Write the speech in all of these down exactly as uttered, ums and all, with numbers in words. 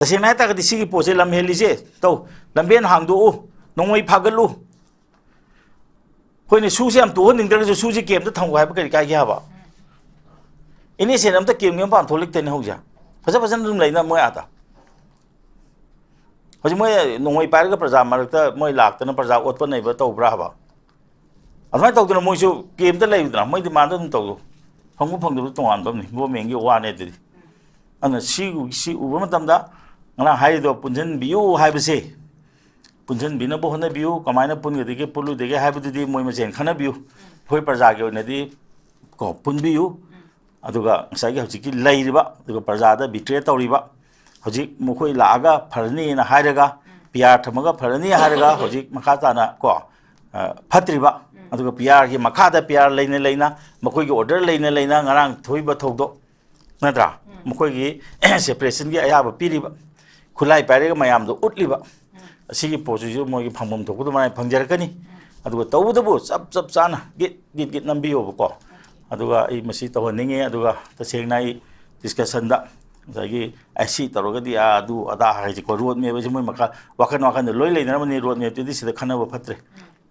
ꯇꯁꯦꯡꯅ ꯍꯥꯏꯇꯥꯔꯒꯗꯤ ꯁꯤꯒꯤ ꯄꯣꯠꯁꯦ ꯂꯝ ꯍꯦꯜꯂꯤꯁꯦ ꯇꯧ, ꯂꯝꯕꯦꯟ ꯍꯥꯡꯗꯣꯛꯎ, ꯅꯣꯡꯃꯩ ꯐꯥꯒꯠꯂꯨ, ꯑꯩꯈꯣꯏꯅ ꯁꯨꯁꯦ ꯌꯥꯝ ꯇꯣꯛꯍꯟꯅꯤꯡꯗ꯭ꯔꯒꯁꯨ ꯁꯨꯁꯦ ꯀꯦꯝꯇ ꯊꯝꯈꯣ ꯍꯥꯏꯕ ꯀꯔꯤ ꯀꯥꯏꯒꯦ ꯍꯥꯏꯕ? ꯏꯟꯅꯣꯁꯦꯟ ꯑꯝꯇ ꯀꯦꯝꯒꯤ ꯃꯄꯥꯟ ꯊꯣꯛꯂꯛꯇꯦꯅꯦ ꯍꯧꯖꯤꯛ꯫ ꯐꯖ ꯐꯖꯅ ꯑꯗꯨꯝ ꯂꯩꯅ ꯃꯣꯏ ꯑꯥꯗ꯫ ꯍꯧꯖꯤꯛ ꯃꯣꯏ ꯅꯣꯡꯃꯩ ꯄꯥꯏꯔꯒ ꯄ꯭ꯔꯖꯥ ꯃꯔꯛꯇ ꯃꯣꯏ ꯂꯥꯛꯇꯅ ꯄ꯭ꯔꯖꯥ ꯑꯣꯠꯄ ꯅꯩꯕ ꯇꯧꯕ꯭ꯔꯥ ꯍꯥꯏꯕ? ꯑꯗꯨꯃꯥꯏꯅ ꯇꯧꯗꯅ ꯃꯣꯏꯁꯨ ꯀꯦꯝꯇ ꯂꯩꯕꯗꯅ ꯃꯣꯏ ꯗꯤꯃꯥꯟꯗ ꯑꯗꯨꯝ ꯇꯧꯗꯣ꯫ ꯐꯪꯕ ꯐꯪꯗꯕ ꯇꯣꯉꯥꯟꯕ ꯑꯃꯅꯤ, ꯒꯣꯔꯃꯦꯟꯒꯤ ꯋꯥꯅꯦ ꯑꯗꯨꯗꯤ꯫ ꯑꯗꯨꯅ ꯁꯤ, ꯁꯤ ꯎꯕ ꯃꯇꯝꯗ ꯉꯔꯥꯡ ꯍꯥꯏꯔꯤꯗꯣ ꯄꯨꯟꯁꯤꯟꯕꯤꯌꯨ ꯍꯥꯏꯕꯁꯦ, ꯄꯨꯟꯁꯤꯟꯕꯤꯅꯕ ꯍꯣꯠꯅꯕꯤꯌꯨ꯫ ꯀꯃꯥꯏꯅ ꯄꯨꯟꯒꯗꯒꯦ, ꯄꯨꯜꯂꯣꯏꯗꯒꯦ ꯍꯥꯏꯕꯗꯨꯗꯤ ꯃꯣꯏ ꯃꯁꯦꯟ ꯈꯟꯅꯕꯤꯌꯨ꯫ ꯑꯩꯈꯣꯏ ꯄ꯭ꯔꯖꯥꯒꯤ ꯑꯣꯏꯅꯗꯤ ꯀꯣ ꯄꯨꯟꯕꯤꯌꯨ꯫ ꯑꯗꯨꯒ ꯉꯁꯥꯏꯒꯤ ꯍꯧꯖꯤꯛꯀꯤ ꯂꯩꯔꯤꯕ, ꯑꯗꯨꯒ ꯄ꯭ꯔꯖꯥꯗ ꯕꯤꯇ꯭ꯔꯦ ꯇꯧꯔꯤꯕ, ꯍꯧꯖꯤꯛ ꯃꯈꯣꯏ ꯂꯥꯛꯑꯒ ꯐꯔꯅꯤꯅ ꯍꯥꯏꯔꯒ, ꯄꯤ ꯑꯥꯔ ꯊꯝꯃꯒ ꯐꯔꯅꯤ ꯍꯥꯏꯔꯒ ꯍꯧꯖꯤꯛ ꯃꯈꯥ ꯇꯥꯅ ꯀꯣ, ꯑ, ꯐꯠꯇ꯭ꯔꯤꯕ, ꯑꯗꯨꯒ ꯄꯤ ꯑꯥꯔꯒꯤ ꯃꯈꯥꯗ ꯄꯤ ꯑꯥꯔ ꯂꯩꯅ ꯂꯩꯅ, ꯃꯈꯣꯏꯒꯤ ꯑꯣꯔꯗꯔ ꯂꯩꯅ ꯂꯩꯅ ꯉꯔꯥꯡ ꯊꯣꯛꯏꯕ ꯊꯧꯗꯣꯛ ꯅꯠꯇ꯭ꯔꯥ? ꯃꯈꯣꯏꯒꯤ ꯁꯦꯄꯔꯦꯁꯟꯒꯤ ꯑꯌꯥꯕ ꯄꯤꯔꯤꯕ, ꯈꯨꯠꯂꯥꯏ ꯄꯥꯏꯔꯒ ꯃꯌꯥꯝꯗꯣ ꯎꯠꯂꯤꯕ, ꯑꯁꯤꯒꯤ ꯄꯣꯠꯁꯤꯁꯨ ꯃꯣꯏꯒꯤ ꯐꯪꯐꯝ ꯊꯣꯛꯄ ꯑꯗꯨꯃꯥꯏꯅ ꯐꯪꯖꯔꯛꯀꯅꯤ꯫ ꯑꯗꯨꯒ ꯇꯧꯕꯇꯕꯨ ꯆꯞ, ꯆꯞ ꯆꯥꯅ ꯒꯤꯠ, ꯒꯤꯠ, ꯒꯤꯠ ꯅꯝꯕꯤꯌꯣꯕꯀꯣ꯫ ꯑꯗꯨꯒ ꯑꯩ ꯃꯁꯤ ꯇꯧꯍꯟꯅꯤꯡꯉꯤ꯫ ꯑꯗꯨꯒ ꯇꯁꯦꯡꯅ ꯑꯩ ꯗꯤꯁꯀꯁꯟꯗ ꯉꯁꯥꯏꯒꯤ ꯑꯁꯤ ꯇꯧꯔꯒꯗꯤ ꯑꯥ ꯑꯗꯨ ꯑꯗꯥ ꯍꯥꯏꯁꯦꯀꯣ, ꯔꯣꯗ ꯃꯦꯞ ꯍꯥꯏꯁꯦ ꯃꯣꯏ ꯃꯈꯜ ꯋꯥꯈꯜ, ꯋꯥꯈꯜꯗ ꯂꯣꯏ ꯂꯩꯅꯔꯝꯃꯅꯤ꯫ ꯔꯣꯗ ꯃꯦꯞꯇꯨꯗꯤ ꯁꯤꯗ ꯈꯟꯅꯕ ꯐꯠꯇ꯭ꯔꯦ꯫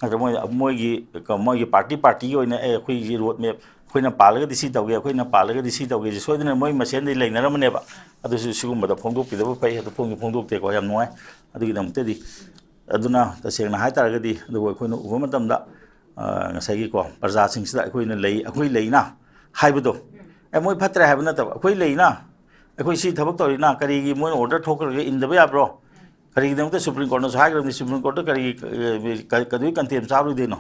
ꯅꯠꯇ꯭ꯔ ꯃꯣꯏ, ꯃꯣꯏꯒꯤ, ꯃꯣꯏꯒꯤ ꯄꯥꯔꯇꯤ, ꯄꯥꯔꯇꯤꯒꯤ ꯑꯣꯏꯅ, "ꯑꯦ, ꯑꯩꯈꯣꯏꯒꯤ ꯔꯣꯗ ꯃꯦꯞ, ꯑꯩꯈꯣꯏꯅ ꯄꯥꯜꯂꯒꯗꯤ ꯁꯤ ꯇꯧꯒꯦ, ꯑꯩꯈꯣꯏꯅ ꯄꯥꯜꯂꯒꯗꯤ ꯁꯤ ꯇꯧꯒꯦꯁꯦ" ꯁꯣꯏꯗꯅ ꯃꯣꯏ ꯃꯁꯦꯟꯗꯤ ꯂꯩꯅꯔꯝꯃꯅꯦꯕ꯫ ꯑꯗꯨꯁꯨ ꯁꯤꯒꯨꯝꯕꯗ ꯐꯣꯡꯗꯣꯛꯄꯤꯗꯕ ꯐꯩ꯫ ꯑꯗꯨ ꯐꯣꯡꯗꯤ ꯐꯣꯡꯗꯣꯛꯇꯦꯀꯣ, ꯌꯥꯝ ꯅꯨꯡꯉꯥꯏ꯫ ꯑꯗꯨꯒꯤꯗꯃꯛꯇꯗꯤ, ꯑꯗꯨꯅ ꯇꯁꯦꯡꯅ ꯍꯥꯏꯇꯥꯔꯒꯗꯤ, ꯑꯗꯨꯕꯨ ꯑꯩꯈꯣꯏꯅ ꯎꯕ ꯃꯇꯝꯗ, ꯑ, ꯉꯁꯥꯏꯒꯤꯀꯣ, ꯄ꯭ꯔꯖꯥꯁꯤꯡꯁꯤꯗ ꯑꯩꯈꯣꯏꯅ ꯂꯩ, ꯑꯩꯈꯣꯏ ꯂꯩꯅ ꯍꯥꯏꯕꯗꯣ, ꯑꯦ, ꯃꯣꯏ ꯐꯠꯇ꯭ꯔꯦ ꯍꯥꯏꯕ ꯅꯠꯇꯕ, ꯑꯩꯈꯣꯏ ꯂꯩꯅ, ꯑꯩꯈꯣꯏ ꯁꯤ ꯊꯕꯛ ꯇꯧꯔꯤꯅ, ꯀꯔꯤꯒꯤ ꯃꯣꯏꯅ ꯑꯣꯔꯗꯔ ꯊꯣꯛꯈ꯭ꯔꯒ ꯏꯟꯗꯕ ꯌꯥꯕ꯭ꯔꯣ? ꯀꯔꯤꯒꯤꯗꯃꯛꯇ ꯁꯨꯄ꯭ꯔꯤꯝ ꯀꯣꯔꯠꯅꯁꯨ ꯍꯥꯏꯈ꯭ꯔꯕꯅꯤ, ꯁꯨꯄ꯭ꯔꯤꯝ ꯀꯣꯔꯠꯇ ꯀꯔꯤ, ꯀ-, ꯀꯗꯨꯒꯤ ꯀꯟꯇꯦꯝ ꯆꯥꯔꯨꯗꯣꯏꯅꯣ?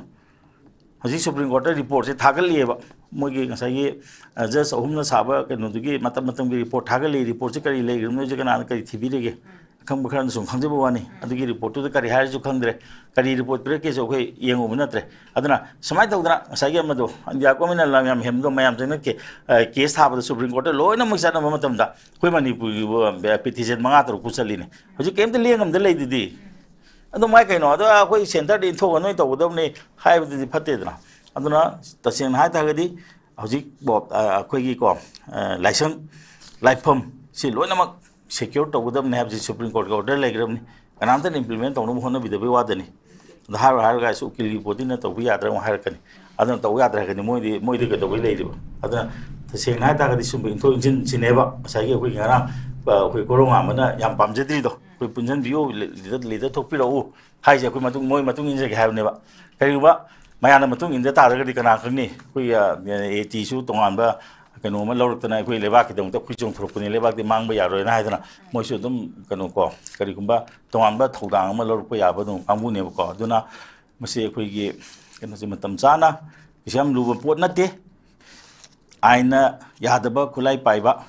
ꯍꯧꯖꯤꯛ ꯁꯨꯄ꯭ꯔꯤꯝ ꯀꯣꯔꯠꯇ ꯔꯤꯄꯣꯔꯠꯁꯦ ꯊꯥꯒꯠꯂꯤꯑꯕ꯫ ꯃꯣꯏꯒꯤ ꯉꯁꯥꯏꯒꯤ, ꯑ, ꯖꯁ ꯑꯍꯨꯝꯅ ꯁꯥꯕ ꯀꯩꯅꯣꯗꯨꯒꯤ ꯃꯇꯝ ꯃꯇꯝꯒꯤ ꯔꯤꯄꯣꯔꯠ ꯊꯥꯒꯠꯂꯤ꯫ ꯔꯤꯄꯣꯔꯠꯁꯦ ꯀꯔꯤ ꯂꯩꯈ꯭ꯔꯕꯅꯣ, ꯍꯧꯖꯤꯛ ꯀꯅꯥꯅ ꯀꯔꯤ ꯊꯤꯕꯤꯔꯤꯒꯦ? ꯑꯈꯪꯕ ꯈꯔꯅ ꯁꯨꯝ ꯈꯪꯖꯕ ꯋꯥꯅꯤ꯫ ꯑꯗꯨꯒꯤ ꯔꯤꯄꯣꯔꯠꯇꯨꯗ ꯀꯔꯤ ꯍꯥꯏꯔꯁꯨ ꯈꯪꯗ꯭ꯔꯦ꯫ ꯀꯔꯤ ꯔꯤꯄꯣꯔꯠ ꯄꯤꯔꯛꯀꯦꯁꯨ ꯑꯩꯈꯣꯏ ꯌꯦꯡꯉꯨꯕ ꯅꯠꯇ꯭ꯔꯦ꯫ ꯑꯗꯨꯅ ꯁꯨꯃꯥꯏꯅ ꯇꯧꯗꯅ ꯉꯁꯥꯏꯒꯤ ꯑꯃꯗꯣ, ꯏꯟꯗꯤꯌꯥ ꯒꯣꯔꯃꯦꯟꯅ ꯂꯝ ꯌꯥꯝ ꯍꯦꯟꯕꯗꯣ ꯃꯌꯥꯝ ꯆꯪꯅ ꯀꯦ-, ꯑ, ꯀꯦꯁ ꯊꯥꯕꯗ ꯁꯨꯄ꯭ꯔꯤꯝ ꯀꯣꯔꯠꯇ ꯂꯣꯏꯅꯃꯛ ꯆꯠꯅꯕ ꯃꯇꯝꯗ ꯑꯩꯈꯣꯏ ꯃꯅꯤꯄꯨꯔꯒꯤꯕꯨ ꯄꯤꯇꯤꯁꯟ ꯃꯉꯥ ꯇꯔꯨꯛ ꯄꯨ ꯆꯠꯂꯤꯅꯦ꯫ ꯍꯧꯖꯤꯛ ꯀꯩꯝꯇ ꯂꯦꯡꯉꯝꯗ ꯂꯩꯗꯨꯗꯤ꯫ ꯑꯗꯨ ꯃꯥꯏ ꯀꯩꯅꯣ? ꯑꯗꯣ ꯑꯩꯈꯣꯏ ꯁꯦꯟꯇꯔꯗ ꯏꯟꯊꯣꯛꯑꯒ ꯅꯣꯏ ꯇꯧꯒꯗꯕꯅꯤ ꯍꯥꯏꯕꯗꯨꯗꯤ ꯐꯠꯇꯦꯗꯅ꯫ ꯑꯗꯨꯅ ꯇꯁꯦꯡꯅ ꯍꯥꯏ ꯇꯥꯔꯒꯗꯤ ꯍꯧꯖꯤꯛ ꯕꯣ-, ꯑ, ꯑꯩꯈꯣꯏꯒꯤꯀꯣ, ꯑ, ꯂꯥꯏꯁꯪ, ꯂꯥꯏꯐꯝ ꯁꯤ ꯂꯣꯏꯅꯃꯛ ꯁꯦꯀ꯭ꯌꯣꯔ ꯇꯧꯒꯗꯕꯅꯤ ꯍꯥꯏꯕꯁꯤ ꯁꯨꯄ꯭ꯔꯤꯝ ꯀꯣꯔꯠꯀꯤ ꯑꯣꯔꯗꯔ ꯂꯩꯈ꯭ꯔꯕꯅꯤ꯫ ꯀꯅꯥꯝꯇꯅ ꯏꯝꯄ꯭ꯂꯤꯃꯦꯟ ꯇꯧꯅꯕ ꯍꯣꯠꯅꯕꯤꯗꯕꯩ ꯋꯥꯗꯅꯤ꯫ ꯑꯗ ꯍꯥꯏꯔꯣ ꯍꯥꯏꯔꯒ ꯑꯁ ꯎꯀꯤꯜꯒꯤ ꯄꯣꯠꯇꯤ ꯅꯪ ꯇꯧꯕ ꯌꯥꯗ꯭ꯔꯥ ꯑꯃꯨꯛ ꯍꯥꯏꯔꯛꯀꯅꯤ꯫ ꯑꯗꯨꯅ ꯇꯧꯕ ꯌꯥꯗ꯭ꯔꯥ ꯍꯥꯏꯔꯛꯀꯅꯤ꯫ ꯃꯣꯏꯗꯤ ꯃꯣꯏꯗꯤ ꯀꯩꯗꯧꯕꯩ ꯂꯩꯔꯤꯕ? ꯑꯗꯨꯅ ꯇꯁꯦꯡꯅ ꯍꯥꯏ ꯇꯥꯔꯒꯗꯤ ꯁꯨꯝꯕ ꯏꯟꯊꯣꯛ ꯏꯟꯁꯤꯟꯁꯤꯅꯦꯕ ꯉꯁꯥꯏꯒꯤ ꯑꯩꯈꯣꯏꯒꯤ ꯉꯔꯥꯡ, ꯑ, ꯑꯩꯈꯣꯏ ꯀꯣꯔꯧꯉꯥꯟꯕꯅ ꯌꯥꯝ ꯄꯥꯝꯖꯗ꯭ꯔꯤꯗꯣ꯫ ꯑꯩꯈꯣꯏ ꯄꯨꯟꯁꯤꯟꯕꯤꯌꯨ, ꯂꯤꯗꯔ, ꯂꯤꯗꯔ ꯊꯣꯛꯄꯤꯔꯛꯎ ꯍꯥꯏꯁꯦ ꯑꯩꯈꯣꯏ ꯃꯇꯨꯡ, ꯃꯣꯏ ꯃꯇꯨꯡ ꯏꯟꯖꯒꯦ ꯍꯥꯏꯕꯅꯦꯕ꯫ ꯀꯔꯤꯒꯨꯝꯕ ꯃꯌꯥꯝꯅ ꯃꯇꯨꯡ ꯏꯟꯗ ꯇꯥꯔꯒꯗꯤ ꯀꯅꯥ ꯈꯪꯅꯤ? ꯑꯩꯈꯣꯏꯒꯤ, ꯑ, ꯑꯦ ꯇꯤꯁꯨ ꯇꯣꯉꯥꯟꯕ ꯀꯩꯅꯣ ꯑꯃ ꯂꯧꯔꯛꯇꯅ ꯑꯩꯈꯣꯏ ꯂꯩꯕꯥꯛꯀꯤꯗꯃꯛꯇ ꯑꯩꯈꯣꯏ ꯆꯣꯡꯊꯣꯔꯛꯄꯅꯤ, ꯂꯩꯕꯥꯛꯇꯤ ꯃꯥꯡꯕ ꯌꯥꯔꯣꯏꯅ ꯍꯥꯏꯗꯅ ꯃꯣꯏꯁꯨ ꯑꯗꯨꯝ ꯀꯩꯅꯣ ꯀꯣ, ꯀꯔꯤꯒꯨꯝꯕ ꯇꯣꯉꯥꯟꯕ ꯊꯧꯗꯥꯡ ꯑꯃ ꯂꯧꯔꯛꯄ ꯌꯥꯕ ꯑꯗꯨꯝ ꯀꯥꯡꯕꯨꯅꯦꯕꯀꯣ꯫ ꯑꯗꯨꯅ ꯃꯁꯤ ꯑꯩꯈꯣꯏꯒꯤ ꯀꯩꯅꯣꯁꯦ ꯃꯇꯝ ꯆꯥꯅ, ꯀꯩꯁꯨ ꯌꯥꯝ ꯂꯨꯕ ꯄꯣꯠ ꯅꯠꯇꯦ꯫ ꯑꯥꯏꯟꯅ ꯌꯥꯗꯕ ꯈꯨꯠꯂꯥꯏ ꯄꯥꯏꯕ,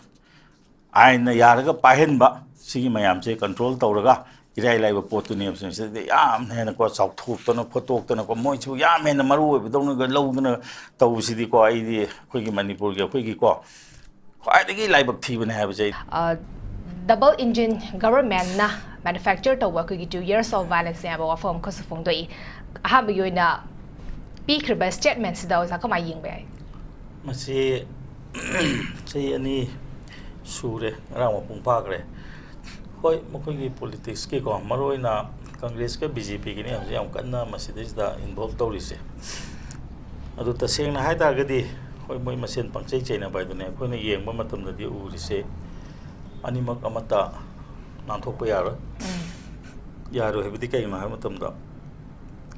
ꯑꯥꯏꯟꯅ ꯌꯥꯔꯒ ꯄꯥꯏꯍꯟꯕ, ꯁꯤꯒꯤ ꯃꯌꯥꯝꯁꯦ ꯀꯟꯇ꯭ꯔꯣꯜ ꯇꯧꯔꯒ ꯏꯔꯥꯏ ꯂꯥꯏꯕ ꯄꯣꯠꯇꯨꯅꯦꯕ꯫ ꯁꯤꯗꯩꯗ ꯌꯥꯝ ꯍꯦꯟꯅꯀꯣ ꯆꯥꯎꯊꯣꯛꯇꯅ ꯈꯣꯠꯇꯣꯛꯇꯅꯀꯣ ꯃꯣꯏꯁꯨ ꯌꯥꯝ ꯍꯦꯟꯅ ꯃꯔꯨ ꯑꯣꯏꯕꯗꯧꯅꯒ ꯂꯧꯗꯅ ꯇꯧꯕꯁꯤꯗꯤꯀꯣ, ꯑꯩꯗꯤ ꯑꯩꯈꯣꯏꯒꯤ ꯃꯅꯤꯄꯨꯔꯒꯤ ꯑꯩꯈꯣꯏꯒꯤꯀꯣ ꯈ꯭ꯋꯥꯏꯗꯒꯤ ꯂꯥꯏꯕꯛ ꯊꯤꯕꯅꯦ ꯍꯥꯏꯕꯁꯦ ꯑꯩ ꯗꯕꯜ ꯏꯟꯖꯤꯟ ꯒꯚꯔꯟꯃꯦꯟꯅ ꯃꯦꯅꯨꯐꯦꯛꯆꯔ ꯇꯧꯕ ꯑꯩꯈꯣꯏꯒꯤ two years of violence ꯍꯥꯏꯕ ꯋꯥꯐꯝ ꯑꯃꯈꯛꯁꯨ ꯐꯣꯡꯗꯣꯛꯏ꯫ ꯑꯍꯥꯟꯕꯒꯤ ꯑꯣꯏꯅ ꯄꯤꯈ꯭ꯔꯤꯕ ꯁ꯭ꯇꯦꯠꯃꯦꯟꯁꯤꯗ ꯑꯣꯖꯥ ꯀꯃꯥꯏꯅ ꯌꯦꯡꯕ ꯌꯥꯏ? ꯃꯁꯤ ꯆꯍꯤ ꯑꯅꯤ ꯁꯨꯔꯦ, ꯉꯔꯥꯡ ꯃꯄꯨꯡ ꯐꯥꯈ꯭ꯔꯦ꯫ ꯍꯣꯏ, ꯃꯈꯣꯏꯒꯤ ꯄꯣꯂꯤꯇꯤꯛꯁꯀꯤꯀꯣ, ꯃꯔꯨꯑꯣꯏꯅ ꯀꯪꯒ꯭ꯔꯦꯁꯀ ꯕꯤ ꯖꯦ ꯄꯤꯒꯤꯅꯤ ꯍꯧꯖꯤꯛ ꯌꯥꯝ ꯀꯟꯅ ꯃꯁꯤꯗꯩꯁꯤꯗ ꯏꯟꯚꯣꯜꯕ ꯇꯧꯔꯤꯁꯦ꯫ ꯑꯗꯨ ꯇꯁꯦꯡꯅ ꯍꯥꯏ ꯇꯥꯔꯒꯗꯤ ꯍꯣꯏ, ꯃꯣꯏ ꯃꯁꯦꯟ ꯄꯪꯆꯩ ꯆꯩꯅꯕ ꯍꯥꯏꯗꯨꯅꯦ꯫ ꯑꯩꯈꯣꯏꯅ ꯌꯦꯡꯕ ꯃꯇꯝꯗꯗꯤ ꯎꯔꯤꯁꯦ ꯑꯅꯤꯃꯛ ꯑꯃꯠꯇ ꯅꯥꯟꯊꯣꯛꯄ ꯌꯥꯔꯣꯏ꯫ ꯌꯥꯔꯣꯏ ꯍꯥꯏꯕꯗꯤ ꯀꯩꯒꯤꯅꯣ ꯍꯥꯏꯕ ꯃꯇꯝꯗ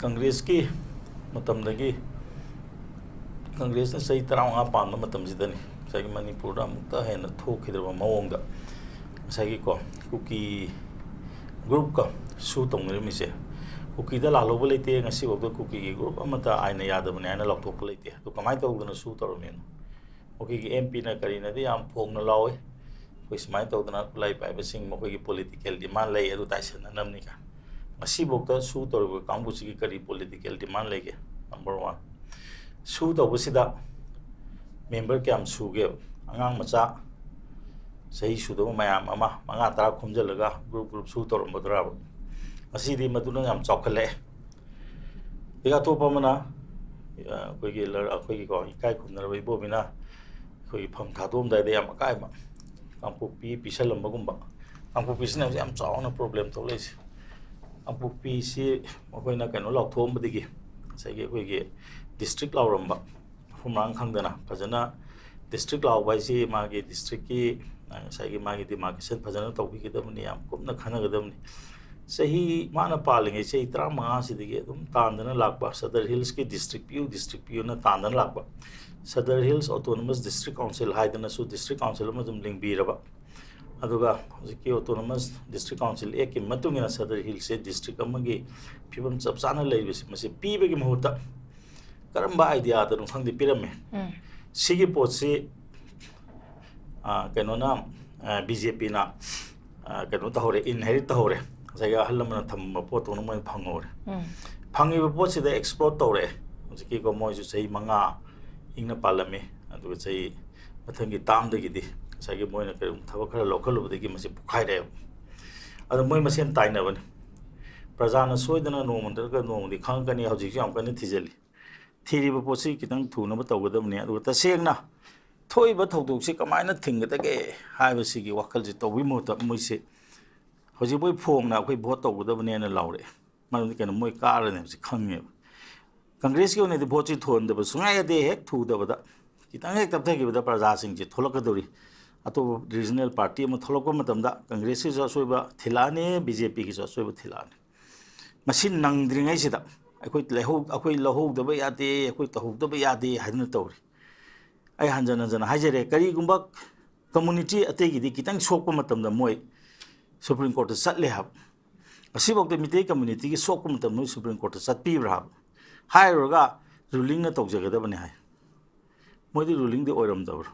ꯀꯪꯒ꯭ꯔꯦꯁꯀꯤ ꯃꯇꯝꯗꯒꯤ, ꯀꯪꯒ꯭ꯔꯦꯁꯅ ꯆꯍꯤ ꯇꯔꯥꯃꯉꯥ ꯄꯥꯟꯕ ꯃꯇꯝꯁꯤꯗꯅꯤ ꯉꯁꯥꯏꯒꯤ ꯃꯅꯤꯄꯨꯔꯗ ꯑꯃꯨꯛꯇ ꯍꯦꯟꯅ ꯊꯣꯛꯈꯤꯗ꯭ꯔꯕ ꯃꯑꯣꯡꯗ ꯉꯁꯥꯏꯒꯤꯀꯣ ꯀꯨꯀꯤ ꯒ꯭ꯔꯨꯞꯀ ꯁꯨ ꯇꯧꯅꯔꯝꯃꯤꯁꯦ꯫ ꯀꯨꯀꯤꯗ ꯂꯥꯜꯍꯧꯕ ꯂꯩꯇꯦ, ꯉꯁꯤꯐꯥꯎꯗ ꯀꯨꯀꯤꯒꯤ ꯒ꯭ꯔꯨꯞ ꯑꯃꯠꯇ ꯑꯥꯏꯟꯅ ꯌꯥꯗꯕꯅꯤ ꯍꯥꯏꯅ ꯂꯥꯎꯊꯣꯛꯄ ꯂꯩꯇꯦ꯫ ꯑꯗꯨ ꯀꯃꯥꯏꯅ ꯇꯧꯗꯅ ꯁꯨ ꯇꯧꯔꯝꯃꯤꯅꯣ? ꯃꯈꯣꯏꯒꯤ ꯑꯦꯝ ꯄꯤꯅ ꯀꯔꯤꯅꯗꯤ ꯌꯥꯝ ꯐꯣꯡꯅ ꯂꯥꯎꯏ, ꯑꯩꯈꯣꯏ ꯁꯨꯃꯥꯏꯅ ꯇꯧꯗꯅ ꯈꯨꯠꯂꯥꯏ ꯄꯥꯏꯕꯁꯤꯡ ꯃꯈꯣꯏꯒꯤ ꯄꯣꯂꯤꯇꯤꯀꯦꯜ ꯗꯤꯃꯥꯟ ꯂꯩ, ꯑꯗꯨ ꯇꯥꯏꯁꯟꯅꯅꯕꯅꯤ ꯀꯥꯏꯅ꯫ ꯉꯁꯤꯐꯥꯎꯗ ꯁꯨ ꯇꯧꯔꯤꯕ ꯀꯥꯡꯕꯨꯁꯤꯒꯤ ꯀꯔꯤ ꯄꯣꯂꯤꯇꯤꯀꯦꯜ ꯗꯤꯃꯥꯟ ꯂꯩꯒꯦ? ꯅꯝꯕꯔ ꯋꯥꯟ, ꯁꯨ ꯇꯧꯕꯁꯤꯗ ꯃꯦꯝꯕꯔ ꯀꯌꯥꯝ ꯁꯨꯒꯦꯕ? ꯑꯉꯥꯡ ꯃꯆꯥ ꯆꯍꯤ ꯁꯨꯗꯕ ꯃꯌꯥꯝ ꯑꯃ ꯃꯉꯥ ꯇꯔꯥ ꯈꯣꯝꯖꯤꯜꯂꯒ ꯒ꯭ꯔꯨꯞ ꯒ꯭ꯔꯨꯞ ꯁꯨ ꯇꯧꯔꯝꯕꯗꯨꯔꯕ? ꯉꯁꯤꯗꯤ ꯃꯗꯨꯅ ꯌꯥꯝ ꯆꯥꯎꯈꯠꯂꯛꯑꯦ꯫ ꯑꯗꯒꯤ ꯑꯇꯣꯞꯄ ꯑꯃꯅ, ꯑ, ꯑꯩꯈꯣꯏꯒꯤ ꯂ-, ꯑꯩꯈꯣꯏꯒꯤꯀꯣ ꯏꯀꯥꯏ ꯈꯨꯝꯅꯔꯕ ꯏꯕꯣꯕꯤꯅ ꯑꯩꯈꯣꯏꯒꯤ ꯐꯝ ꯊꯥꯗꯣꯛꯑꯝꯗꯥꯏꯗ ꯌꯥꯝ ꯑꯀꯥꯏꯕ ꯀꯥꯡꯄꯣꯛꯄꯤ ꯄꯤꯁꯜꯂꯝꯕꯒꯨꯝꯕ, ꯀꯥꯡꯄꯣꯛꯄꯤꯁꯤꯅ ꯍꯧꯖꯤꯛ ꯌꯥꯝ ꯆꯥꯎꯅ ꯄ꯭ꯔꯣꯕ꯭ꯂꯦꯝ ꯊꯣꯛꯂꯛꯏꯁꯦ꯫ ꯀꯥꯡꯄꯣꯛꯄꯤꯁꯤ ꯃꯈꯣꯏꯅ ꯀꯩꯅꯣ ꯂꯥꯎꯊꯣꯛꯑꯝꯕꯗꯒꯤ ꯉꯁꯥꯏꯒꯤ ꯑꯩꯈꯣꯏꯒꯤ ꯗꯤꯁꯇ꯭ꯔꯤꯛ ꯂꯥꯎꯔꯝꯕ ꯃꯐꯝ ꯃꯔꯥꯡ ꯈꯪꯗꯅ ꯐꯖꯅ ꯗꯤꯁꯇ꯭ꯔꯤꯛ ꯂꯥꯎꯕ ꯍꯥꯏꯁꯤ ꯃꯥꯒꯤ ꯗꯤꯁꯇ꯭ꯔꯤꯛꯀꯤ ꯉꯁꯥꯏꯒꯤ ꯃꯥꯒꯤ ꯗꯤꯃꯥꯔꯀꯦꯁꯟ ꯐꯖꯅ ꯇꯧꯕꯤꯒꯗꯕꯅꯤ, ꯌꯥꯝ ꯀꯨꯞꯅ ꯈꯟꯅꯒꯗꯕꯅꯤ꯫ ꯆꯍꯤ ꯃꯥꯅ ꯄꯥꯜꯂꯤꯉꯩ ꯆꯍꯤ ꯇꯔꯥꯃꯉꯥꯁꯤꯗꯒꯤ ꯑꯗꯨꯝ ꯇꯥꯟꯗꯅ ꯂꯥꯛꯄ, ꯁꯗꯔ ꯍꯤꯜꯁꯀꯤ ꯗꯤꯁꯇ꯭ꯔꯤꯛ ꯄꯤꯌꯨ, ꯗꯤꯁꯇ꯭ꯔꯤꯛ ꯄꯤꯌꯨꯅ ꯇꯥꯟꯗꯅ ꯂꯥꯛꯄ, Sadar hills autonomous district council ꯍꯥꯏꯗꯅꯁꯨ ꯗꯤꯁꯇ꯭ꯔꯤꯛ ꯀꯥꯎꯟꯁꯤꯜ ꯑꯃ ꯑꯗꯨꯝ ꯂꯤꯡꯕꯤꯔꯕ, ꯑꯗꯨꯒ ꯍꯧꯖꯤꯛꯀꯤ ꯑꯣꯇꯣꯅꯣꯃꯁ ꯗꯤꯁꯇ꯭ꯔꯤꯛ ꯀꯥꯎꯟꯁꯤꯜ ꯑꯦꯛꯀꯤ ꯃꯇꯨꯡ ꯏꯟꯅ ꯁꯗꯔ ꯍꯤꯜꯁꯁꯦ ꯗꯤꯁꯇ꯭ꯔꯤꯛ ꯑꯃꯒꯤ ꯐꯤꯕꯝ ꯆꯞ ꯆꯥꯅ ꯂꯩꯔꯤꯕꯁꯦ, ꯃꯁꯤ ꯄꯤꯕꯒꯤ ꯃꯍꯨꯠꯇ ꯀꯔꯝꯕ ꯑꯥꯏꯗꯤꯌꯥꯗꯅꯣ ꯈꯪꯗꯦ ꯄꯤꯔꯝꯃꯦ꯫ ꯁꯤꯒꯤ ꯄꯣꯠꯁꯤ, ꯑ, ꯀꯩꯅꯣꯅ, ꯕꯤ ꯖꯦ ꯄꯤꯅ ꯀꯩꯅꯣ ꯇꯧꯍꯧꯔꯦ, ꯏꯟꯍꯦꯔꯤꯠ ꯇꯧꯍꯧꯔꯦ꯫ ꯉꯁꯥꯏꯒꯤ ꯑꯍꯜ ꯂꯃꯟꯅ ꯊꯝꯕ ꯄꯣꯠꯇꯧꯅ ꯃꯣꯏꯅ ꯐꯪꯍꯧꯔꯦ꯫ ꯐꯪꯉꯤꯕ ꯄꯣꯠꯁꯤꯗ ꯑꯦꯛꯁꯄ꯭ꯂꯣꯠ ꯇꯧꯔꯛꯑꯦ꯫ ꯍꯧꯖꯤꯛꯀꯤꯀꯣ ꯃꯣꯏꯁꯨ ꯆꯍꯤ ꯃꯉꯥ ꯏꯪꯅ ꯄꯥꯜꯂꯝꯃꯤ, ꯑꯗꯨꯒ ꯆꯍꯤ ꯃꯊꯪꯒꯤ ꯇꯥꯝꯗꯒꯤꯗꯤ ꯉꯁꯥꯏꯒꯤ ꯃꯣꯏꯅ ꯀꯔꯤꯒꯨꯝꯕ ꯊꯕꯛ ꯈꯔ ꯂꯧꯈꯠꯂꯨꯕꯗꯒꯤ ꯃꯁꯤ ꯄꯣꯛꯈꯥꯏꯔꯛꯑꯦꯕ꯫ ꯑꯗꯣ ꯃꯣꯏ ꯃꯁꯦꯟ ꯇꯥꯏꯅꯕꯅꯤ꯫ ꯄ꯭ꯔꯖꯥꯅ ꯁꯣꯏꯗꯅ ꯅꯣꯡꯃ ꯅꯠꯇ꯭ꯔꯒ ꯅꯣꯡꯃꯗꯤ ꯈꯪꯉꯛꯀꯅꯤ, ꯍꯧꯖꯤꯛꯁꯨ ꯌꯥꯝ ꯀꯟꯅ ꯊꯤꯖꯤꯜꯂꯤ꯫ ꯊꯤꯔꯤꯕ ꯄꯣꯠꯁꯤ ꯈꯤꯇꯪ ꯊꯨꯅꯕ ꯇꯧꯒꯗꯕꯅꯤ꯫ ꯑꯗꯨꯒ ꯇꯁꯦꯡꯅ ꯊꯣꯛꯏꯕ ꯊꯧꯗꯣꯛꯁꯤ ꯀꯃꯥꯏꯅ ꯊꯤꯡꯒꯗꯒꯦ ꯍꯥꯏꯕꯁꯤꯒꯤ ꯋꯥꯈꯜꯁꯤ ꯇꯧꯕꯒꯤ ꯃꯍꯨꯠꯇ ꯃꯣꯏꯁꯤ ꯍꯧꯖꯤꯛ ꯃꯣꯏ ꯐꯣꯡꯅ ꯑꯩꯈꯣꯏ ꯚꯣꯠ ꯇꯧꯒꯗꯕꯅꯦꯅ ꯂꯥꯎꯔꯛꯑꯦ꯫ ꯃꯔꯝꯗꯤ ꯀꯩꯅꯣ, ꯃꯣꯏ ꯀꯥꯔꯅꯦꯕꯁꯤ ꯈꯪꯉꯦꯕ꯫ ꯀꯪꯒ꯭ꯔꯦꯁꯀꯤ ꯑꯣꯏꯅꯗꯤ ꯚꯣꯠꯁꯤ ꯊꯨꯍꯟꯗꯕ ꯁꯨꯡꯌꯥ ꯌꯥꯗꯦ꯫ ꯍꯦꯛ ꯊꯨꯗꯕꯗ, ꯈꯤꯇꯪ ꯍꯦꯛ ꯇꯞꯊꯈꯤꯕꯗ ꯄ꯭ꯔꯖꯥꯁꯤꯡꯁꯤ ꯊꯣꯛꯂꯛꯀꯗꯧꯔꯤ꯫ ꯑꯇꯣꯞꯄ ꯔꯤꯖꯅꯦꯜ ꯄꯥꯔꯇꯤ ꯑꯃ ꯊꯣꯛꯂꯛꯄ ꯃꯇꯝꯗ ꯀꯪꯒ꯭ꯔꯦꯁꯀꯤꯁꯨ ꯑꯁꯣꯏꯕ ꯊꯤꯜꯂꯛꯑꯅꯤ, ꯕꯤ ꯖꯦ ꯄꯤꯒꯤꯁꯨ ꯑꯁꯣꯏꯕ ꯊꯤꯜꯂꯛꯑꯅꯤ꯫ ꯃꯁꯤ ꯅꯪꯗ꯭ꯔꯤꯉꯩꯁꯤꯗ ꯑꯩꯈꯣꯏ ꯂꯩꯍꯧ-, ꯑꯩꯈꯣꯏ ꯂꯧꯍꯧꯗꯕ ꯌꯥꯗꯦ, ꯑꯩꯈꯣꯏ ꯇꯧꯍꯧꯗꯕ ꯌꯥꯗꯦ ꯍꯥꯏꯗꯨꯅ ꯇꯧꯔꯤ꯫ ꯑꯩ ꯍꯟꯖꯟ ꯍꯟꯖꯟꯅ ꯍꯥꯏꯖꯔꯦ, ꯀꯔꯤꯒꯨꯝꯕ ꯀꯝꯃꯨꯅꯤꯇꯤ ꯑꯇꯩꯒꯤꯗꯤ ꯈꯤꯇꯪ ꯁꯣꯛꯄ ꯃꯇꯝꯗ ꯃꯣꯏ ꯁꯨꯄ꯭ꯔꯤꯝ ꯀꯣꯔꯠꯇ ꯆꯠꯂꯦ ꯍꯥꯏꯕ꯫ ꯑꯁꯤꯐꯥꯎꯗ ꯃꯤꯇꯩ ꯀꯝꯃꯨꯅꯤꯇꯤꯒꯤ ꯁꯣꯛꯄ ꯃꯇꯝꯗ ꯃꯣꯏ ꯁꯨꯄ꯭ꯔꯤꯝ ꯀꯣꯔꯠꯇ ꯆꯠꯄꯤꯕ꯭ꯔꯥ ꯍꯥꯏꯕ꯫ ꯍꯥꯏꯔꯨꯔꯒ ꯔꯨꯂꯤꯡꯅ ꯇꯧꯖꯒꯗꯕꯅꯤ ꯍꯥꯏ꯫ ꯃꯣꯏꯗꯤ ꯔꯨꯂꯤꯡꯗꯤ ꯑꯣꯏꯔꯝꯗꯕ꯭ꯔꯥ?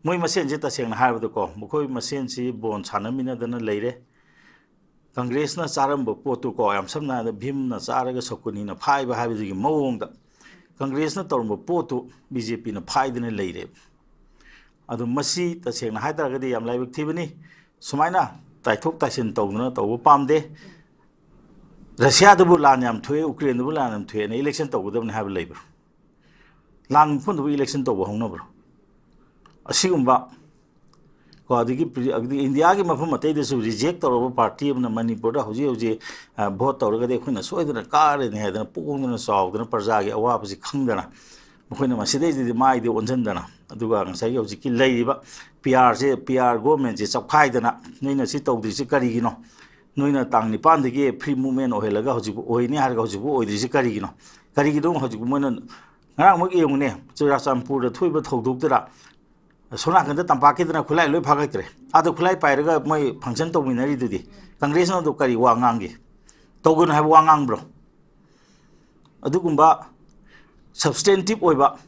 ꯃꯣꯏ ꯃꯁꯦꯟꯁꯦ ꯇꯁꯦꯡꯅ ꯍꯥꯏꯔꯕꯗꯀꯣ, ꯃꯈꯣꯏ ꯃꯁꯦꯟꯁꯤ ꯕꯣꯟ ꯁꯥꯟꯅꯃꯤꯟꯅꯗꯅ ꯂꯩꯔꯦ꯫ ꯀꯪꯒ꯭ꯔꯦꯁꯅ ꯆꯥꯔꯝꯕ ꯄꯣꯠꯇꯨꯀꯣ, ꯌꯥꯝ ꯁꯝꯅ ꯍꯥꯏꯔꯕꯗ ꯚꯤꯝꯅ ꯆꯥꯔꯒ ꯁꯀꯨꯅꯤꯅ ꯐꯥꯏꯕ ꯍꯥꯏꯕꯗꯨꯒꯤ ꯃꯑꯣꯡꯗ ꯀꯪꯒ꯭ꯔꯦꯁꯅ ꯇꯧꯔꯝꯕ ꯄꯣꯠꯇꯨ ꯕꯤ ꯖꯦ ꯄꯤꯅ ꯐꯥꯏꯗꯅ ꯂꯩꯔꯦꯕ꯫ ꯑꯗꯨ ꯃꯁꯤ ꯇꯁꯦꯡꯅ ꯍꯥꯏ ꯇꯥꯔꯒꯗꯤ ꯌꯥꯝ ꯂꯥꯏꯕꯛ ꯊꯤꯕꯅꯤ꯫ ꯁꯨꯃꯥꯏꯅ ꯇꯥꯏꯊꯣꯛ ꯇꯥꯏꯁꯤꯟ ꯇꯧꯗꯅ ꯇꯧꯕ ꯄꯥꯝꯗꯦ꯫ ꯔꯁꯤꯌꯥꯗꯕꯨ ꯂꯥꯟ ꯌꯥꯝ ꯊꯣꯛꯑꯦ, ꯎꯀ꯭ꯔꯦꯟꯗꯕꯨ ꯂꯥꯟ ꯌꯥꯝ ꯊꯣꯛꯑꯦꯅ ꯏꯂꯦꯛꯁꯟ ꯇꯧꯒꯗꯕꯅꯤ ꯍꯥꯏꯕ ꯂꯩꯕ꯭ꯔꯥ? ꯂꯥꯟ ꯃꯐꯝꯗꯕꯨ ꯏꯂꯦꯛꯁꯟ ꯇꯧꯕ ꯍꯧꯅꯕ꯭ꯔꯣ? ꯑꯁꯤꯒꯨꯝꯕ ꯀꯣ, ꯑꯗꯒꯤ ꯄ꯭ꯔꯤ-, ꯑꯗꯒꯤ ꯏꯟꯗꯤꯌꯥꯒꯤ ꯃꯐꯝ ꯑꯇꯩꯗꯁꯨ ꯔꯤꯖꯦꯛ ꯇꯧꯔꯕ ꯄꯥꯔꯇꯤ ꯑꯃꯅ ꯃꯅꯤꯄꯨꯔꯗ ꯍꯧꯖꯤꯛ ꯍꯧꯖꯤꯛ, ꯑ, ꯚꯣꯠ ꯇꯧꯔꯒꯗꯤ ꯑꯩꯈꯣꯏꯅ ꯁꯣꯏꯗꯅ ꯀꯥꯔꯅꯤ ꯍꯥꯏꯗꯅ ꯄꯣꯡꯗꯅ ꯆꯥꯎꯗꯅ ꯄ꯭ꯔꯖꯥꯒꯤ ꯑꯋꯥꯕꯁꯤ ꯈꯪꯗꯅ ꯃꯈꯣꯏꯅ ꯃꯁꯤꯗꯩꯗꯗꯤ ꯃꯥꯏꯗꯤ ꯑꯣꯟꯁꯤꯟꯗꯅ, ꯑꯗꯨꯒ ꯉꯁꯥꯏꯒꯤ ꯍꯧꯖꯤꯛꯀꯤ ꯂꯩꯔꯤꯕ ꯄꯤ ꯑꯥꯔꯁꯦ, ꯄꯤ ꯑꯥꯔ ꯒꯣꯔꯃꯦꯟꯁꯦ ꯆꯞꯈꯥꯏꯗꯅ, "ꯅꯣꯏꯅ ꯁꯤ ꯇꯧꯗ꯭ꯔꯤꯁꯤ ꯀꯔꯤꯒꯤꯅꯣ? ꯅꯣꯏꯅ ꯇꯥꯡ ꯅꯤꯄꯥꯟꯗꯒꯤ ꯐ꯭ꯔꯤ ꯃꯨꯚꯃꯦꯟ ꯑꯣꯏꯍꯜꯂꯒ ꯍꯧꯖꯤꯛꯄꯨ ꯑꯣꯏꯅꯤ ꯍꯥꯏꯔꯒ ꯍꯧꯖꯤꯛꯄꯨ ꯑꯣꯏꯗ꯭ꯔꯤꯁꯤ ꯀꯔꯤꯒꯤꯅꯣ?" ꯀꯔꯤꯒꯤꯅꯣ ꯍꯧꯖꯤꯛꯄꯨ ꯃꯣꯏꯅ, ꯉꯔꯥꯡꯃꯛ ꯌꯦꯡꯉꯨꯅꯦ, ꯆꯨꯔꯥꯆꯥꯟꯄꯨꯔꯗ ꯊꯣꯛꯏꯕ ꯊꯧꯗꯣꯛꯇꯨꯗ ꯁꯣꯝ ꯅꯥꯀꯟꯗ ꯇꯝꯄꯥꯛꯀꯤꯗꯅ ꯈꯨꯠꯂꯥꯏ ꯂꯣꯏ ꯐꯥꯒꯠꯈ꯭ꯔꯦ, ꯑꯥꯗ ꯈꯨꯠꯂꯥꯏ ꯄꯥꯏꯔꯒ ꯃꯣꯏ ꯐꯪꯁꯟ ꯇꯧꯃꯤꯟꯅꯔꯤꯗꯨꯗꯤ꯫ ꯀꯪꯒ꯭ꯔꯦꯁꯅ ꯑꯗꯨ ꯀꯔꯤ ꯋꯥ ꯉꯥꯡꯒꯦ? ꯇꯧꯒꯅꯨ ꯍꯥꯏꯕ ꯋꯥ ꯉꯥꯡꯕ꯭ꯔꯣ? ꯑꯗꯨꯒꯨꯝꯕ ꯁꯕꯁ꯭ꯇꯦꯟꯇꯤꯞ ꯑꯣꯏꯕ,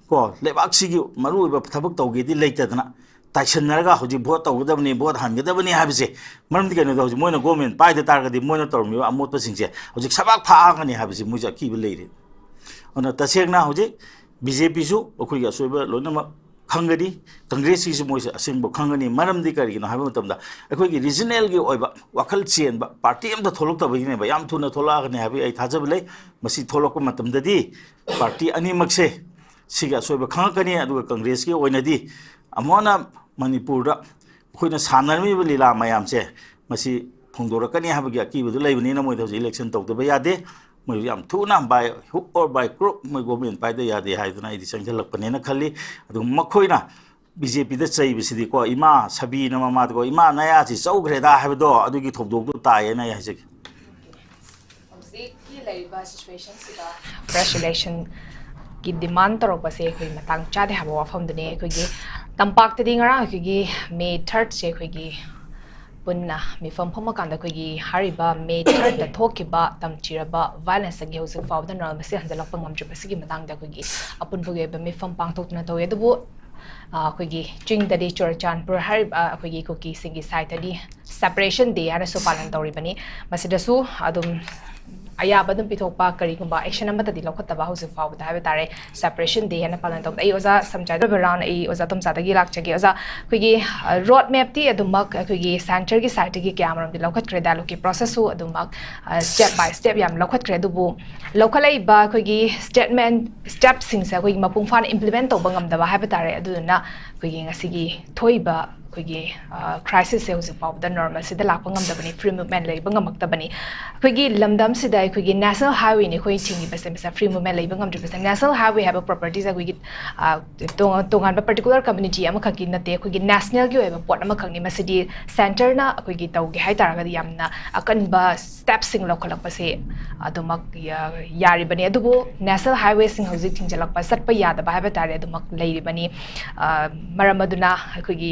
ꯀꯣ, ꯂꯩꯕꯥꯛꯁꯤꯒꯤ ꯃꯔꯨꯑꯣꯏꯕ ꯊꯕꯛ ꯇꯧꯒꯦꯗꯤ ꯂꯩꯇꯗꯅ ꯇꯥꯏꯁꯟꯅꯔꯒ ꯍꯧꯖꯤꯛ ꯚꯣꯠ ꯇꯧꯒꯗꯕꯅꯤ, ꯚꯣꯠ ꯍꯟꯒꯗꯕꯅꯤ ꯍꯥꯏꯕꯁꯦ, ꯃꯔꯝꯗꯤ ꯀꯩꯅꯣꯗ ꯍꯧꯖꯤꯛ ꯃꯣꯏꯅ ꯒꯣꯔꯃꯦꯟ ꯄꯥꯏꯗ ꯇꯥꯔꯒꯗꯤ ꯃꯣꯏꯅ ꯇꯧꯔꯝꯃꯤꯕ ꯑꯃꯣꯠꯄꯁꯤꯡꯁꯦ ꯍꯧꯖꯤꯛ ꯁꯕꯥꯛ ꯐꯥꯛꯑꯒꯅꯤ ꯍꯥꯏꯕꯁꯤ ꯃꯣꯏꯁꯨ ꯑꯀꯤꯕ ꯂꯩꯔꯦ꯫ ꯑꯗꯨꯅ ꯇꯁꯦꯡꯅ ꯍꯧꯖꯤꯛ ꯕꯤ ꯖꯦ ꯄꯤꯁꯨ ꯑꯩꯈꯣꯏꯒꯤ ꯑꯁꯣꯏꯕ ꯂꯣꯏꯅꯃꯛ ꯈꯪꯒꯅꯤ, ꯀꯪꯒ꯭ꯔꯦꯁꯀꯤꯁꯨ ꯃꯣꯏꯁꯦ ꯑꯁꯦꯡꯕ ꯈꯪꯒꯅꯤ꯫ ꯃꯔꯝꯗꯤ ꯀꯔꯤꯒꯤꯅꯣ ꯍꯥꯏꯕ ꯃꯇꯝꯗ ꯑꯩꯈꯣꯏꯒꯤ ꯔꯤꯖꯅꯦꯜꯒꯤ ꯑꯣꯏꯕ ꯋꯥꯈꯜ ꯆꯦꯟꯕ ꯄꯥꯔꯇꯤ ꯑꯝꯇ ꯊꯣꯛꯂꯛꯇꯕꯒꯤꯅꯦꯕ꯫ ꯌꯥꯝ ꯊꯨꯅ ꯊꯣꯛꯂꯛꯑꯒꯅꯤ ꯍꯥꯏꯕꯒꯤ ꯑꯩ ꯊꯥꯖꯕ ꯂꯩ꯫ ꯃꯁꯤ ꯊꯣꯛꯂꯛꯄ ꯃꯇꯝꯗꯗꯤ ꯄꯥꯔꯇꯤ ꯑꯅꯤꯃꯛꯁꯦ ꯁꯤꯒꯤ ꯑꯁꯣꯏꯕ ꯈꯪꯉꯛꯀꯅꯤ, ꯑꯗꯨꯒ ꯀꯪꯒ꯭ꯔꯦꯁꯀꯤ ꯑꯣꯏꯅꯗꯤ ꯑꯃꯨꯛ ꯍꯟꯅ ꯃꯅꯤꯄꯨꯔꯗ ꯑꯩꯈꯣꯏꯅ ꯁꯥꯟꯅꯔꯝꯃꯤꯕ ꯂꯤꯂꯥ ꯃꯌꯥꯝꯁꯦ ꯃꯁꯤ ꯐꯣꯡꯗꯣꯔꯛꯀꯅꯤ ꯍꯥꯏꯕꯒꯤ ꯑꯀꯤꯕꯗꯨ ꯂꯩꯕꯅꯤꯅ ꯃꯣꯏꯗ ꯍꯧꯖꯤꯛ ꯏꯂꯦꯛꯁꯟ ꯇꯧꯗꯕ ꯌꯥꯗꯦ꯫ ꯃꯣꯏꯁꯨ ꯌꯥꯝ ꯊꯨꯅ by hook or by crook ꯃꯣꯏ ꯒꯣꯔꯃꯦꯟ ꯄꯥꯏꯗ ꯌꯥꯗꯦ ꯍꯥꯏꯗꯨꯅ ꯑꯩꯗꯤ ꯆꯪꯁꯤꯜꯂꯛꯄꯅꯦꯅ ꯈꯜꯂꯤ꯫ ꯑꯗꯨꯒ ꯃꯈꯣꯏꯅ ꯕꯤ ꯖꯦ ꯄꯤꯗ ꯆꯩꯕꯁꯤꯗꯤꯀꯣ, "ꯏꯃꯥ ꯁꯥꯕꯤꯅ ꯃꯃꯥꯗꯀꯣ, ꯏꯃꯥ ꯅꯌꯥꯁꯤ ꯆꯧꯈ꯭ꯔꯦꯗ" ꯍꯥꯏꯕꯗꯣ ꯑꯗꯨꯒꯤ ꯊꯧꯗꯣꯛꯇꯣ ꯇꯥꯏꯌꯦꯅ ꯑꯩ ꯍꯥꯏꯖꯒꯦ꯫ ꯍꯧꯖꯤꯛꯀꯤ ꯂꯩꯔꯤꯕ ꯁꯤꯆꯨꯋꯦꯁꯟꯁꯤꯗ ꯐ꯭ꯔꯦꯁ ꯏꯂꯦꯛꯁꯟꯒꯤ ꯗꯤꯃꯥꯟ ꯇꯧꯔꯛꯄꯁꯦ ꯑꯩꯈꯣꯏ ꯃꯇꯥꯡ ꯆꯥꯗꯦ ꯍꯥꯏꯕ ꯋꯥꯐꯝꯗꯨꯅꯦ꯫ ꯑꯩꯈꯣꯏꯒꯤ ꯇꯝꯄꯥꯛꯇꯗꯤ ꯉꯔꯥꯡ ꯑꯩꯈꯣꯏꯒꯤ ꯃꯦ ꯊꯥꯔꯠꯁꯦ ꯑꯩꯈꯣꯏꯒꯤ ꯄꯨꯟꯅ ꯃꯤꯐꯝ ꯐꯝꯃꯀꯥꯟꯗ ꯑꯩꯈꯣꯏꯒꯤ ꯍꯥꯏꯔꯤꯕ ꯃꯦ ꯊꯥꯔꯠꯇ ꯊꯣꯛꯈꯤꯕ ꯇꯝꯊꯤꯔꯕ ꯚꯥꯏꯂꯦꯟꯁꯇꯒꯤ ꯍꯧꯖꯤꯛ ꯐꯥꯎꯕꯗ ꯅꯣꯔꯃꯦꯜꯁꯤ ꯍꯟꯖꯤꯜꯂꯛꯄ ꯉꯝꯗ꯭ꯔꯤꯕꯁꯤꯒꯤ ꯃꯇꯥꯡꯗ ꯑꯩꯈꯣꯏꯒꯤ ꯑꯄꯨꯟꯕꯒꯤ ꯑꯣꯏꯕ ꯃꯤꯐꯝ ꯄꯥꯡꯊꯣꯛꯇꯨꯅ ꯇꯧꯋꯤ꯫ ꯑꯗꯨꯕꯨ, ꯑ, ꯑꯩꯈꯣꯏꯒꯤ ꯆꯤꯡꯗꯗꯤ ꯆꯨꯔꯆꯥꯟꯄꯨꯔ ꯍꯥꯏꯔꯤꯕ, ꯑ, ꯑꯩꯈꯣꯏꯒꯤ ꯀꯨꯀꯤꯁꯤꯡꯒꯤ ꯁꯥꯏꯠꯇꯗꯤ ꯁꯦꯄꯔꯦꯁꯟ ꯗꯦ ꯍꯥꯏꯅꯁꯨ ꯄꯥꯂꯟ ꯇꯧꯔꯤꯕꯅꯤ꯫ ꯃꯁꯤꯗꯁꯨ ꯑꯗꯨꯝ ꯑꯌꯥꯕ ꯑꯗꯨꯝ ꯄꯤꯊꯣꯛꯄ, ꯀꯔꯤꯒꯨꯝꯕ ꯑꯦꯛꯁꯟ ꯑꯃꯠꯇꯗꯤ ꯂꯧꯈꯠꯇꯕ ꯍꯧꯖꯤꯛ ꯐꯥꯎꯕꯗ ꯍꯥꯏꯕ ꯇꯥꯔꯦ꯫ ꯁꯦꯄꯔꯦꯁꯟ ꯗꯦ ꯍꯥꯏꯅ ꯄꯥꯂꯟ ꯇꯧꯕꯗ ꯑꯩ ꯑꯣꯖꯥ ꯁꯝꯆꯥꯏꯗ ꯔꯥꯎꯟ, ꯑꯩ ꯑꯣꯖꯥ ꯇꯣꯝꯆꯥꯗꯒꯤ ꯂꯥꯛꯆꯒꯦ꯫ ꯑꯣꯖꯥ, ꯑꯩꯈꯣꯏꯒꯤ, ꯑ, ꯔꯣꯗ ꯃꯦꯞꯇꯤ ꯑꯗꯨꯃꯛ ꯑꯩꯈꯣꯏꯒꯤ ꯁꯦꯟꯇꯔꯒꯤ ꯁꯥꯏꯠꯇꯒꯤ ꯀꯌꯥꯃꯔꯣꯝꯗꯤ ꯂꯧꯈꯠꯈ꯭ꯔꯦ, ꯗꯥꯏꯂꯣꯒꯀꯤ ꯄ꯭ꯔꯣꯁꯦꯁꯁꯨ ꯑꯗꯨꯃꯛ, ꯑ, ꯁ꯭ꯇꯦꯞ ꯕꯥꯏ ꯁ꯭ꯇꯦꯞ ꯌꯥꯝ ꯂꯧꯈꯠꯈ꯭ꯔꯦ꯫ ꯑꯗꯨꯕꯨ ꯂꯧꯈꯠꯂꯛꯏꯕ ꯑꯩꯈꯣꯏꯒꯤ ꯁ꯭ꯇꯦꯠꯃꯦꯟ, ꯁ꯭ꯇꯦꯞꯁꯤꯡꯁꯦ ꯑꯩꯈꯣꯏꯒꯤ ꯃꯄꯨꯡ ꯐꯥꯅ ꯏꯝꯄ꯭ꯂꯤꯃꯦꯟ ꯇꯧꯕ ꯉꯝꯗꯕ ꯍꯥꯏꯕ ꯇꯥꯔꯦ꯫ ꯑꯗꯨꯗꯨꯅ ꯑꯩꯈꯣꯏꯒꯤ ꯉꯁꯤꯒꯤ ꯊꯣꯛꯏꯕ ꯑꯩꯈꯣꯏꯒꯤ ꯀ꯭ꯔꯥꯏꯁꯤꯁꯁꯦ ꯍꯧꯖꯤꯛ ꯐꯥꯎꯕꯗ ꯅꯣꯔꯃꯦꯜꯁꯤꯗ ꯂꯥꯛꯄ ꯉꯝꯗꯕꯅꯤ, ꯐ꯭ꯔꯤ ꯃꯨꯚꯃꯦꯟ ꯂꯩꯕ ꯉꯝꯃꯛꯇꯕꯅꯤ꯫ ꯑꯩꯈꯣꯏꯒꯤ ꯂꯝꯗꯝꯁꯤꯗ ꯑꯩꯈꯣꯏꯒꯤ ꯅꯦꯁꯅꯦꯜ ꯍꯥꯏꯋꯦꯅꯤ ꯑꯩꯈꯣꯏ ꯊꯤꯡꯉꯤꯕꯁꯦ, ꯃꯁꯤꯗ ꯐ꯭ꯔꯤ ꯃꯨꯚꯃꯦꯟ ꯂꯩꯕ ꯉꯝꯗ꯭ꯔꯤꯕꯁꯦ꯫ ꯅꯦꯁꯅꯦꯜ ꯍꯥꯏꯋꯦ ꯍꯥꯏꯕ ꯄ꯭ꯔꯣꯄꯔꯇꯤꯁꯦ ꯑꯩꯈꯣꯏꯒꯤ ꯑ, ꯇꯣꯉꯥꯟ ꯇꯣꯉꯥꯟꯕ ꯄꯔꯇꯤꯀꯨꯂꯔ ꯀꯝꯃ꯭ꯌꯨꯅꯤꯇꯤ ꯑꯃꯈꯛꯀꯤ ꯅꯠꯇꯦ, ꯑꯩꯈꯣꯏꯒꯤ ꯅꯦꯁꯅꯦꯜꯒꯤ ꯑꯣꯏꯕ ꯄꯣꯠ ꯑꯃꯈꯛꯅꯤ꯫ ꯃꯁꯤꯗꯤ ꯁꯦꯟꯇꯔꯅ ꯑꯩꯈꯣꯏꯒꯤ ꯇꯧꯒꯦ ꯍꯥꯏ ꯇꯥꯔꯒꯗꯤ ꯌꯥꯝꯅ ꯑꯀꯟꯕ ꯁ꯭ꯇꯦꯞꯁꯤꯡ ꯂꯧꯈꯠꯂꯛꯄꯁꯦ ꯑꯗꯨꯃꯛ ꯌꯥꯔꯤꯕꯅꯤ꯫ ꯑꯗꯨꯕꯨ ꯅꯦꯁꯅꯦꯜ ꯍꯥꯏꯋꯦꯁꯤꯡ ꯍꯧꯖꯤꯛ ꯊꯤꯡꯖꯤꯜꯂꯛꯄ, ꯆꯠꯄ ꯌꯥꯗꯕ ꯍꯥꯏꯕ ꯇꯥꯔꯦ, ꯑꯗꯨꯃꯛ ꯂꯩꯔꯤꯕꯅꯤ꯫ ꯃꯔꯝ ꯑꯗꯨꯅ ꯑꯩꯈꯣꯏꯒꯤ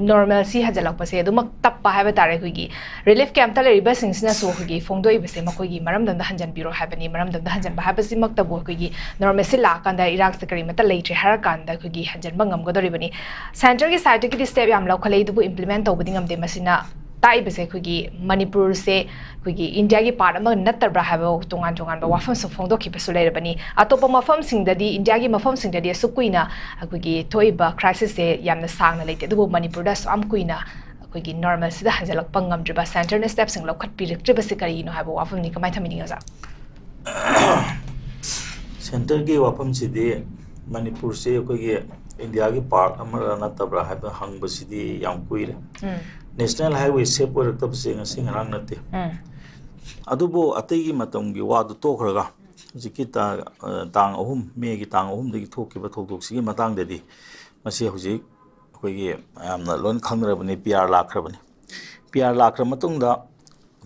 ꯅꯣꯔꯃꯦꯜꯁꯤ ꯍꯟꯖꯤꯜꯂꯛꯄꯁꯦ ꯑꯗꯨꯃꯛ ꯇꯞꯄ ꯍꯥꯏꯕ ꯇꯥꯔꯦ꯫ ꯑꯩꯈꯣꯏꯒꯤ ꯔꯤꯂꯤꯐ ꯀꯦꯝꯞꯇ ꯂꯩꯔꯤꯕꯁꯤꯡꯁꯤꯅꯁꯨ ꯑꯩꯈꯣꯏꯒꯤ ꯐꯣꯡꯗꯣꯛꯏꯕꯁꯦ ꯃꯈꯣꯏꯒꯤ ꯃꯔꯝꯗꯝꯗ ꯍꯟꯖꯤꯟꯕꯤꯔꯣ ꯍꯥꯏꯕꯅꯤ꯫ ꯃꯔꯝꯗꯝꯗ ꯍꯟꯖꯤꯟꯕ ꯍꯥꯏꯕꯁꯤꯃꯛꯇꯕꯨ ꯑꯩꯈꯣꯏꯒꯤ ꯅꯣꯔꯃꯦꯜꯁꯤ ꯂꯥꯛꯑꯀꯥꯟꯗ ꯏꯔꯥꯡꯁꯦ ꯀꯔꯤꯃꯠꯇ ꯂꯩꯇ꯭ꯔꯦ ꯍꯥꯏꯔꯀꯥꯟꯗ ꯑꯩꯈꯣꯏꯒꯤ ꯍꯟꯖꯤꯟꯕ ꯉꯝꯒꯗꯧꯔꯤꯕꯅꯤ꯫ ꯁꯦꯟꯇꯔꯒꯤ ꯁꯥꯏꯠꯇꯒꯤꯗꯤ ꯁ꯭ꯇꯦꯞ ꯌꯥꯝ ꯂꯧꯈꯠꯂꯛꯏ, ꯑꯗꯨꯕꯨ ꯏꯝꯄ꯭ꯂꯤꯃꯦꯟ ꯇꯧꯕꯗꯤ ꯉꯝꯗꯦ꯫ ꯃꯁꯤꯅ ꯇꯥꯛꯏꯕꯁꯦ ꯑꯩꯈꯣꯏꯒꯤ ꯃꯅꯤꯄꯨꯔꯁꯦ ꯑꯩꯈꯣꯏꯒꯤ ꯏꯟꯗꯤꯌꯥꯒꯤ ꯄꯥꯔꯠ ꯑꯃ ꯅꯠꯇꯕ꯭ꯔꯥ ꯍꯥꯏꯕ ꯇꯣꯉꯥꯟ ꯇꯣꯉꯥꯟꯕ ꯋꯥꯐꯝꯁꯨ ꯐꯣꯡꯗꯣꯛꯈꯤꯕꯁꯨ ꯂꯩꯔꯕꯅꯤ꯫ ꯑꯇꯣꯞꯄ ꯃꯐꯝꯁꯤꯡꯗꯗꯤ, ꯏꯟꯗꯤꯌꯥꯒꯤ ꯃꯐꯝꯁꯤꯡꯗꯗꯤ ꯑꯁꯨꯛ ꯀꯨꯏꯅ ꯑꯩꯈꯣꯏꯒꯤ ꯊꯣꯛꯏꯕ ꯀ꯭ꯔꯥꯏꯁꯤꯁꯁꯦ ꯌꯥꯝꯅ ꯁꯥꯡꯅ ꯂꯩꯇꯦ, ꯑꯗꯨꯕꯨ ꯃꯅꯤꯄꯨꯔꯗ ꯑꯁꯨꯛ ꯌꯥꯝ ꯀꯨꯏꯅ ꯑꯩꯈꯣꯏꯒꯤ ꯅꯣꯔꯃꯦꯜꯁꯤꯗ ꯍꯟꯖꯤꯜꯂꯛꯄ ꯉꯝꯗ꯭ꯔꯤꯕ, ꯁꯦꯟꯇꯔꯅ ꯁ꯭ꯇꯦꯞꯁꯤꯡ ꯂꯧꯈꯠꯄꯤꯔꯛꯇ꯭ꯔꯤꯕꯁꯤ ꯀꯔꯤꯒꯤꯅꯣ ꯍꯥꯏꯕ ꯋꯥꯐꯝꯅꯤ꯫ ꯀꯃꯥꯏꯅ ꯊꯝꯕꯤꯅꯤꯡꯉꯤ ꯑꯣꯖꯥ? ꯁꯦꯟꯇꯔꯒꯤ ꯋꯥꯐꯝꯁꯤꯗꯤ ꯃꯅꯤꯄꯨꯔꯁꯤ ꯑꯩꯈꯣꯏꯒꯤ ꯏꯟꯗꯤꯌꯥꯒꯤ ꯄꯥꯔꯠ ꯑꯃꯔ ꯅꯠꯇꯕ꯭ꯔꯥ ꯍꯥꯏꯕ ꯍꯪꯕꯁꯤꯗꯤ ꯌꯥꯝ ꯀꯨꯏꯔꯦ꯫ ꯅꯦꯁꯅꯦꯜ ꯍꯥꯏꯋꯦ ꯁꯦꯞ ꯑꯣꯏꯔꯛꯇꯕꯁꯦ ꯉꯁꯤ ꯉꯔꯥꯡ ꯅꯠꯇꯦ꯫ ꯑꯗꯨꯕꯨ ꯑꯇꯩꯒꯤ ꯃꯇꯝꯒꯤ ꯋꯥꯗꯨ ꯇꯣꯛꯈ꯭ꯔꯒ ꯍꯧꯖꯤꯛꯀꯤ ꯇꯥ-, ꯑ, ꯇꯥꯡ ꯑꯍꯨꯝ, ꯃꯦꯒꯤ ꯇꯥꯡ ꯑꯍꯨꯝꯗꯒꯤ ꯊꯣꯛꯈꯤꯕ ꯊꯧꯗꯣꯛꯁꯤꯒꯤ ꯃꯇꯥꯡꯗꯗꯤ ꯃꯁꯤ ꯍꯧꯖꯤꯛ ꯑꯩꯈꯣꯏꯒꯤ ꯃꯌꯥꯝꯅ ꯂꯣꯏꯅ ꯈꯪꯅꯔꯕꯅꯤ, ꯄꯤ ꯑꯥꯔ ꯂꯥꯛꯈ꯭ꯔꯕꯅꯤ꯫ ꯄꯤ ꯑꯥꯔ ꯂꯥꯛꯈ꯭ꯔ ꯃꯇꯨꯡꯗ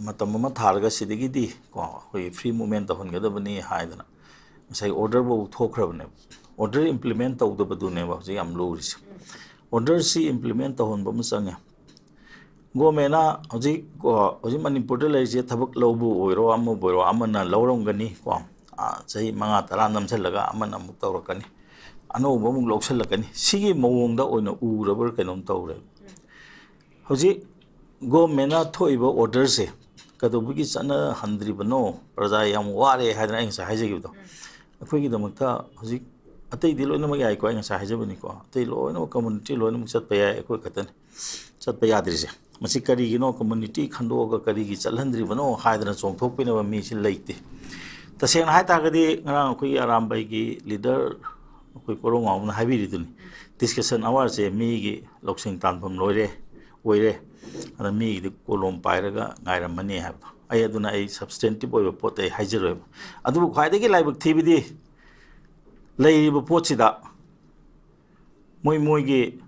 ꯃꯇꯝ ꯑꯃ ꯊꯥꯔꯒ ꯁꯤꯗꯒꯤꯗꯤ ꯀꯣ ꯑꯩꯈꯣꯏꯒꯤ ꯐ꯭ꯔꯤ ꯃꯨꯚꯃꯦꯟ ꯇꯧꯍꯟꯒꯗꯕꯅꯤ ꯍꯥꯏꯗꯅ ꯉꯁꯥꯏ ꯑꯣꯔꯗꯔ ꯐꯥꯎ ꯊꯣꯛꯈ꯭ꯔꯕꯅꯦꯕ꯫ ꯑꯣꯔꯗꯔ ꯏꯝꯄ꯭ꯂꯤꯃꯦꯟ ꯇꯧꯗꯕꯗꯨꯅꯦꯕ ꯍꯧꯖꯤꯛ ꯌꯥꯝ ꯂꯨꯔꯤꯁꯦ꯫ ꯑꯣꯔꯗꯔꯁꯤ ꯏꯝꯄ꯭ꯂꯤꯃꯦꯟ ꯇꯧꯍꯟꯕ ꯑꯃ ꯆꯪꯉꯦ꯫ ꯒꯣꯃꯦꯟꯅ ꯍꯧꯖꯤꯛ, ꯀꯣ, ꯍꯧꯖꯤꯛ ꯃꯅꯤꯄꯨꯔꯗ ꯂꯩꯔꯤꯁꯦ ꯊꯕꯛ ꯂꯧꯕ ꯑꯣꯏꯔꯣ, ꯑꯃꯕꯨ ꯑꯣꯏꯔꯣ, ꯑꯃꯅ ꯂꯧꯔꯝꯒꯅꯤ, ꯀꯣ, ꯑꯥ, ꯆꯍꯤ ꯃꯉꯥ ꯇꯔꯥ ꯅꯝꯁꯤꯜꯂꯒ ꯑꯃꯅ ꯑꯃꯨꯛ ꯇꯧꯔꯛꯀꯅꯤ, ꯑꯅꯧꯕ ꯑꯃꯨꯛ ꯂꯧꯁꯤꯜꯂꯛꯀꯅꯤ꯫ ꯁꯤꯒꯤ ꯃꯑꯣꯡꯗ ꯑꯣꯏꯅ ꯎꯔꯕ꯭ꯔꯥ ꯀꯩꯅꯣꯝ ꯇꯧꯔꯦ꯫ ꯍꯧꯖꯤꯛ ꯒꯣꯃꯦꯟꯅ ꯊꯣꯛꯏꯕ ꯑꯣꯔꯗꯔꯁꯦ ꯀꯩꯗꯧꯕꯒꯤ ꯆꯠꯅꯍꯟꯗ꯭ꯔꯤꯕꯅꯣ? ꯄ꯭ꯔꯖꯥ ꯌꯥꯝ ꯋꯥꯔꯦ ꯍꯥꯏꯗꯅ ꯑꯩ ꯉꯁꯥꯏ ꯍꯥꯏꯖꯈꯤꯕꯗꯣ꯫ ꯑꯩꯈꯣꯏꯒꯤꯗꯃꯛꯇ ꯍꯧꯖꯤꯛ ꯑꯇꯩꯗꯤ ꯂꯣꯏꯅꯃꯛ ꯌꯥꯏꯀꯣ, ꯑꯩ ꯉꯁꯥꯏ ꯍꯥꯏꯖꯕꯅꯤꯀꯣ, ꯑꯇꯩ ꯂꯣꯏꯅꯃꯛ ꯀꯝꯃꯨꯅꯤꯇꯤ ꯂꯣꯏꯅꯃꯛ ꯆꯠꯄ ꯌꯥꯏ, ꯑꯩꯈꯣꯏ ꯈꯛꯇꯅꯤ ꯆꯠꯄ ꯌꯥꯗ꯭ꯔꯤꯁꯦ꯫ ꯃꯁꯤ ꯀꯔꯤꯒꯤꯅꯣ, ꯀꯝꯃꯨꯅꯤꯇꯤ ꯈꯟꯗꯣꯛꯑꯒ ꯀꯔꯤꯒꯤ ꯆꯠꯍꯟꯗ꯭ꯔꯤꯕꯅꯣ ꯍꯥꯏꯗꯅ ꯆꯣꯡꯊꯣꯛꯄꯤꯅꯕ ꯃꯤꯁꯤ ꯂꯩꯇꯦ꯫ ꯇꯁꯦꯡꯅ ꯍꯥꯏ ꯇꯥꯔꯒꯗꯤ ꯉꯔꯥꯡ ꯑꯩꯈꯣꯏꯒꯤ ꯑꯔꯥꯝꯕꯩꯒꯤ ꯂꯤꯗꯔ ꯑꯩꯈꯣꯏ ꯀꯣꯔꯧꯉꯥꯟꯕꯅ ꯍꯥꯏꯕꯤꯔꯤꯗꯨꯅꯤ, ꯗꯤꯁꯀꯁꯟ ꯑꯋꯥꯔꯁꯦ ꯃꯤꯒꯤ ꯂꯧꯁꯤꯡ ꯇꯥꯟꯐꯝ ꯂꯣꯏꯔꯦ, ꯑꯣꯏꯔꯦ꯫ ꯑꯗ ꯃꯤꯒꯤꯗꯤ ꯀꯣꯂꯣꯝ ꯄꯥꯏꯔꯒ ꯉꯥꯏꯔꯝꯃꯅꯤ ꯍꯥꯏꯕꯗꯣ꯫ ꯑꯩ ꯑꯗꯨꯅ ꯑꯩ ꯁꯕꯁꯇꯦꯟꯇꯤꯞ ꯑꯣꯏꯕ ꯄꯣꯠꯇ ꯑꯩ ꯍꯥꯏꯖꯔꯣꯏꯕ꯫ ꯑꯗꯨꯕꯨ ꯈ꯭ꯋꯥꯏꯗꯒꯤ ꯂꯥꯏꯕꯛ ꯊꯤꯕꯗꯤ ꯂꯩꯔꯤꯕ ꯄꯣꯠꯁꯤꯗ ꯃꯣꯏ ꯃꯣꯏꯒꯤ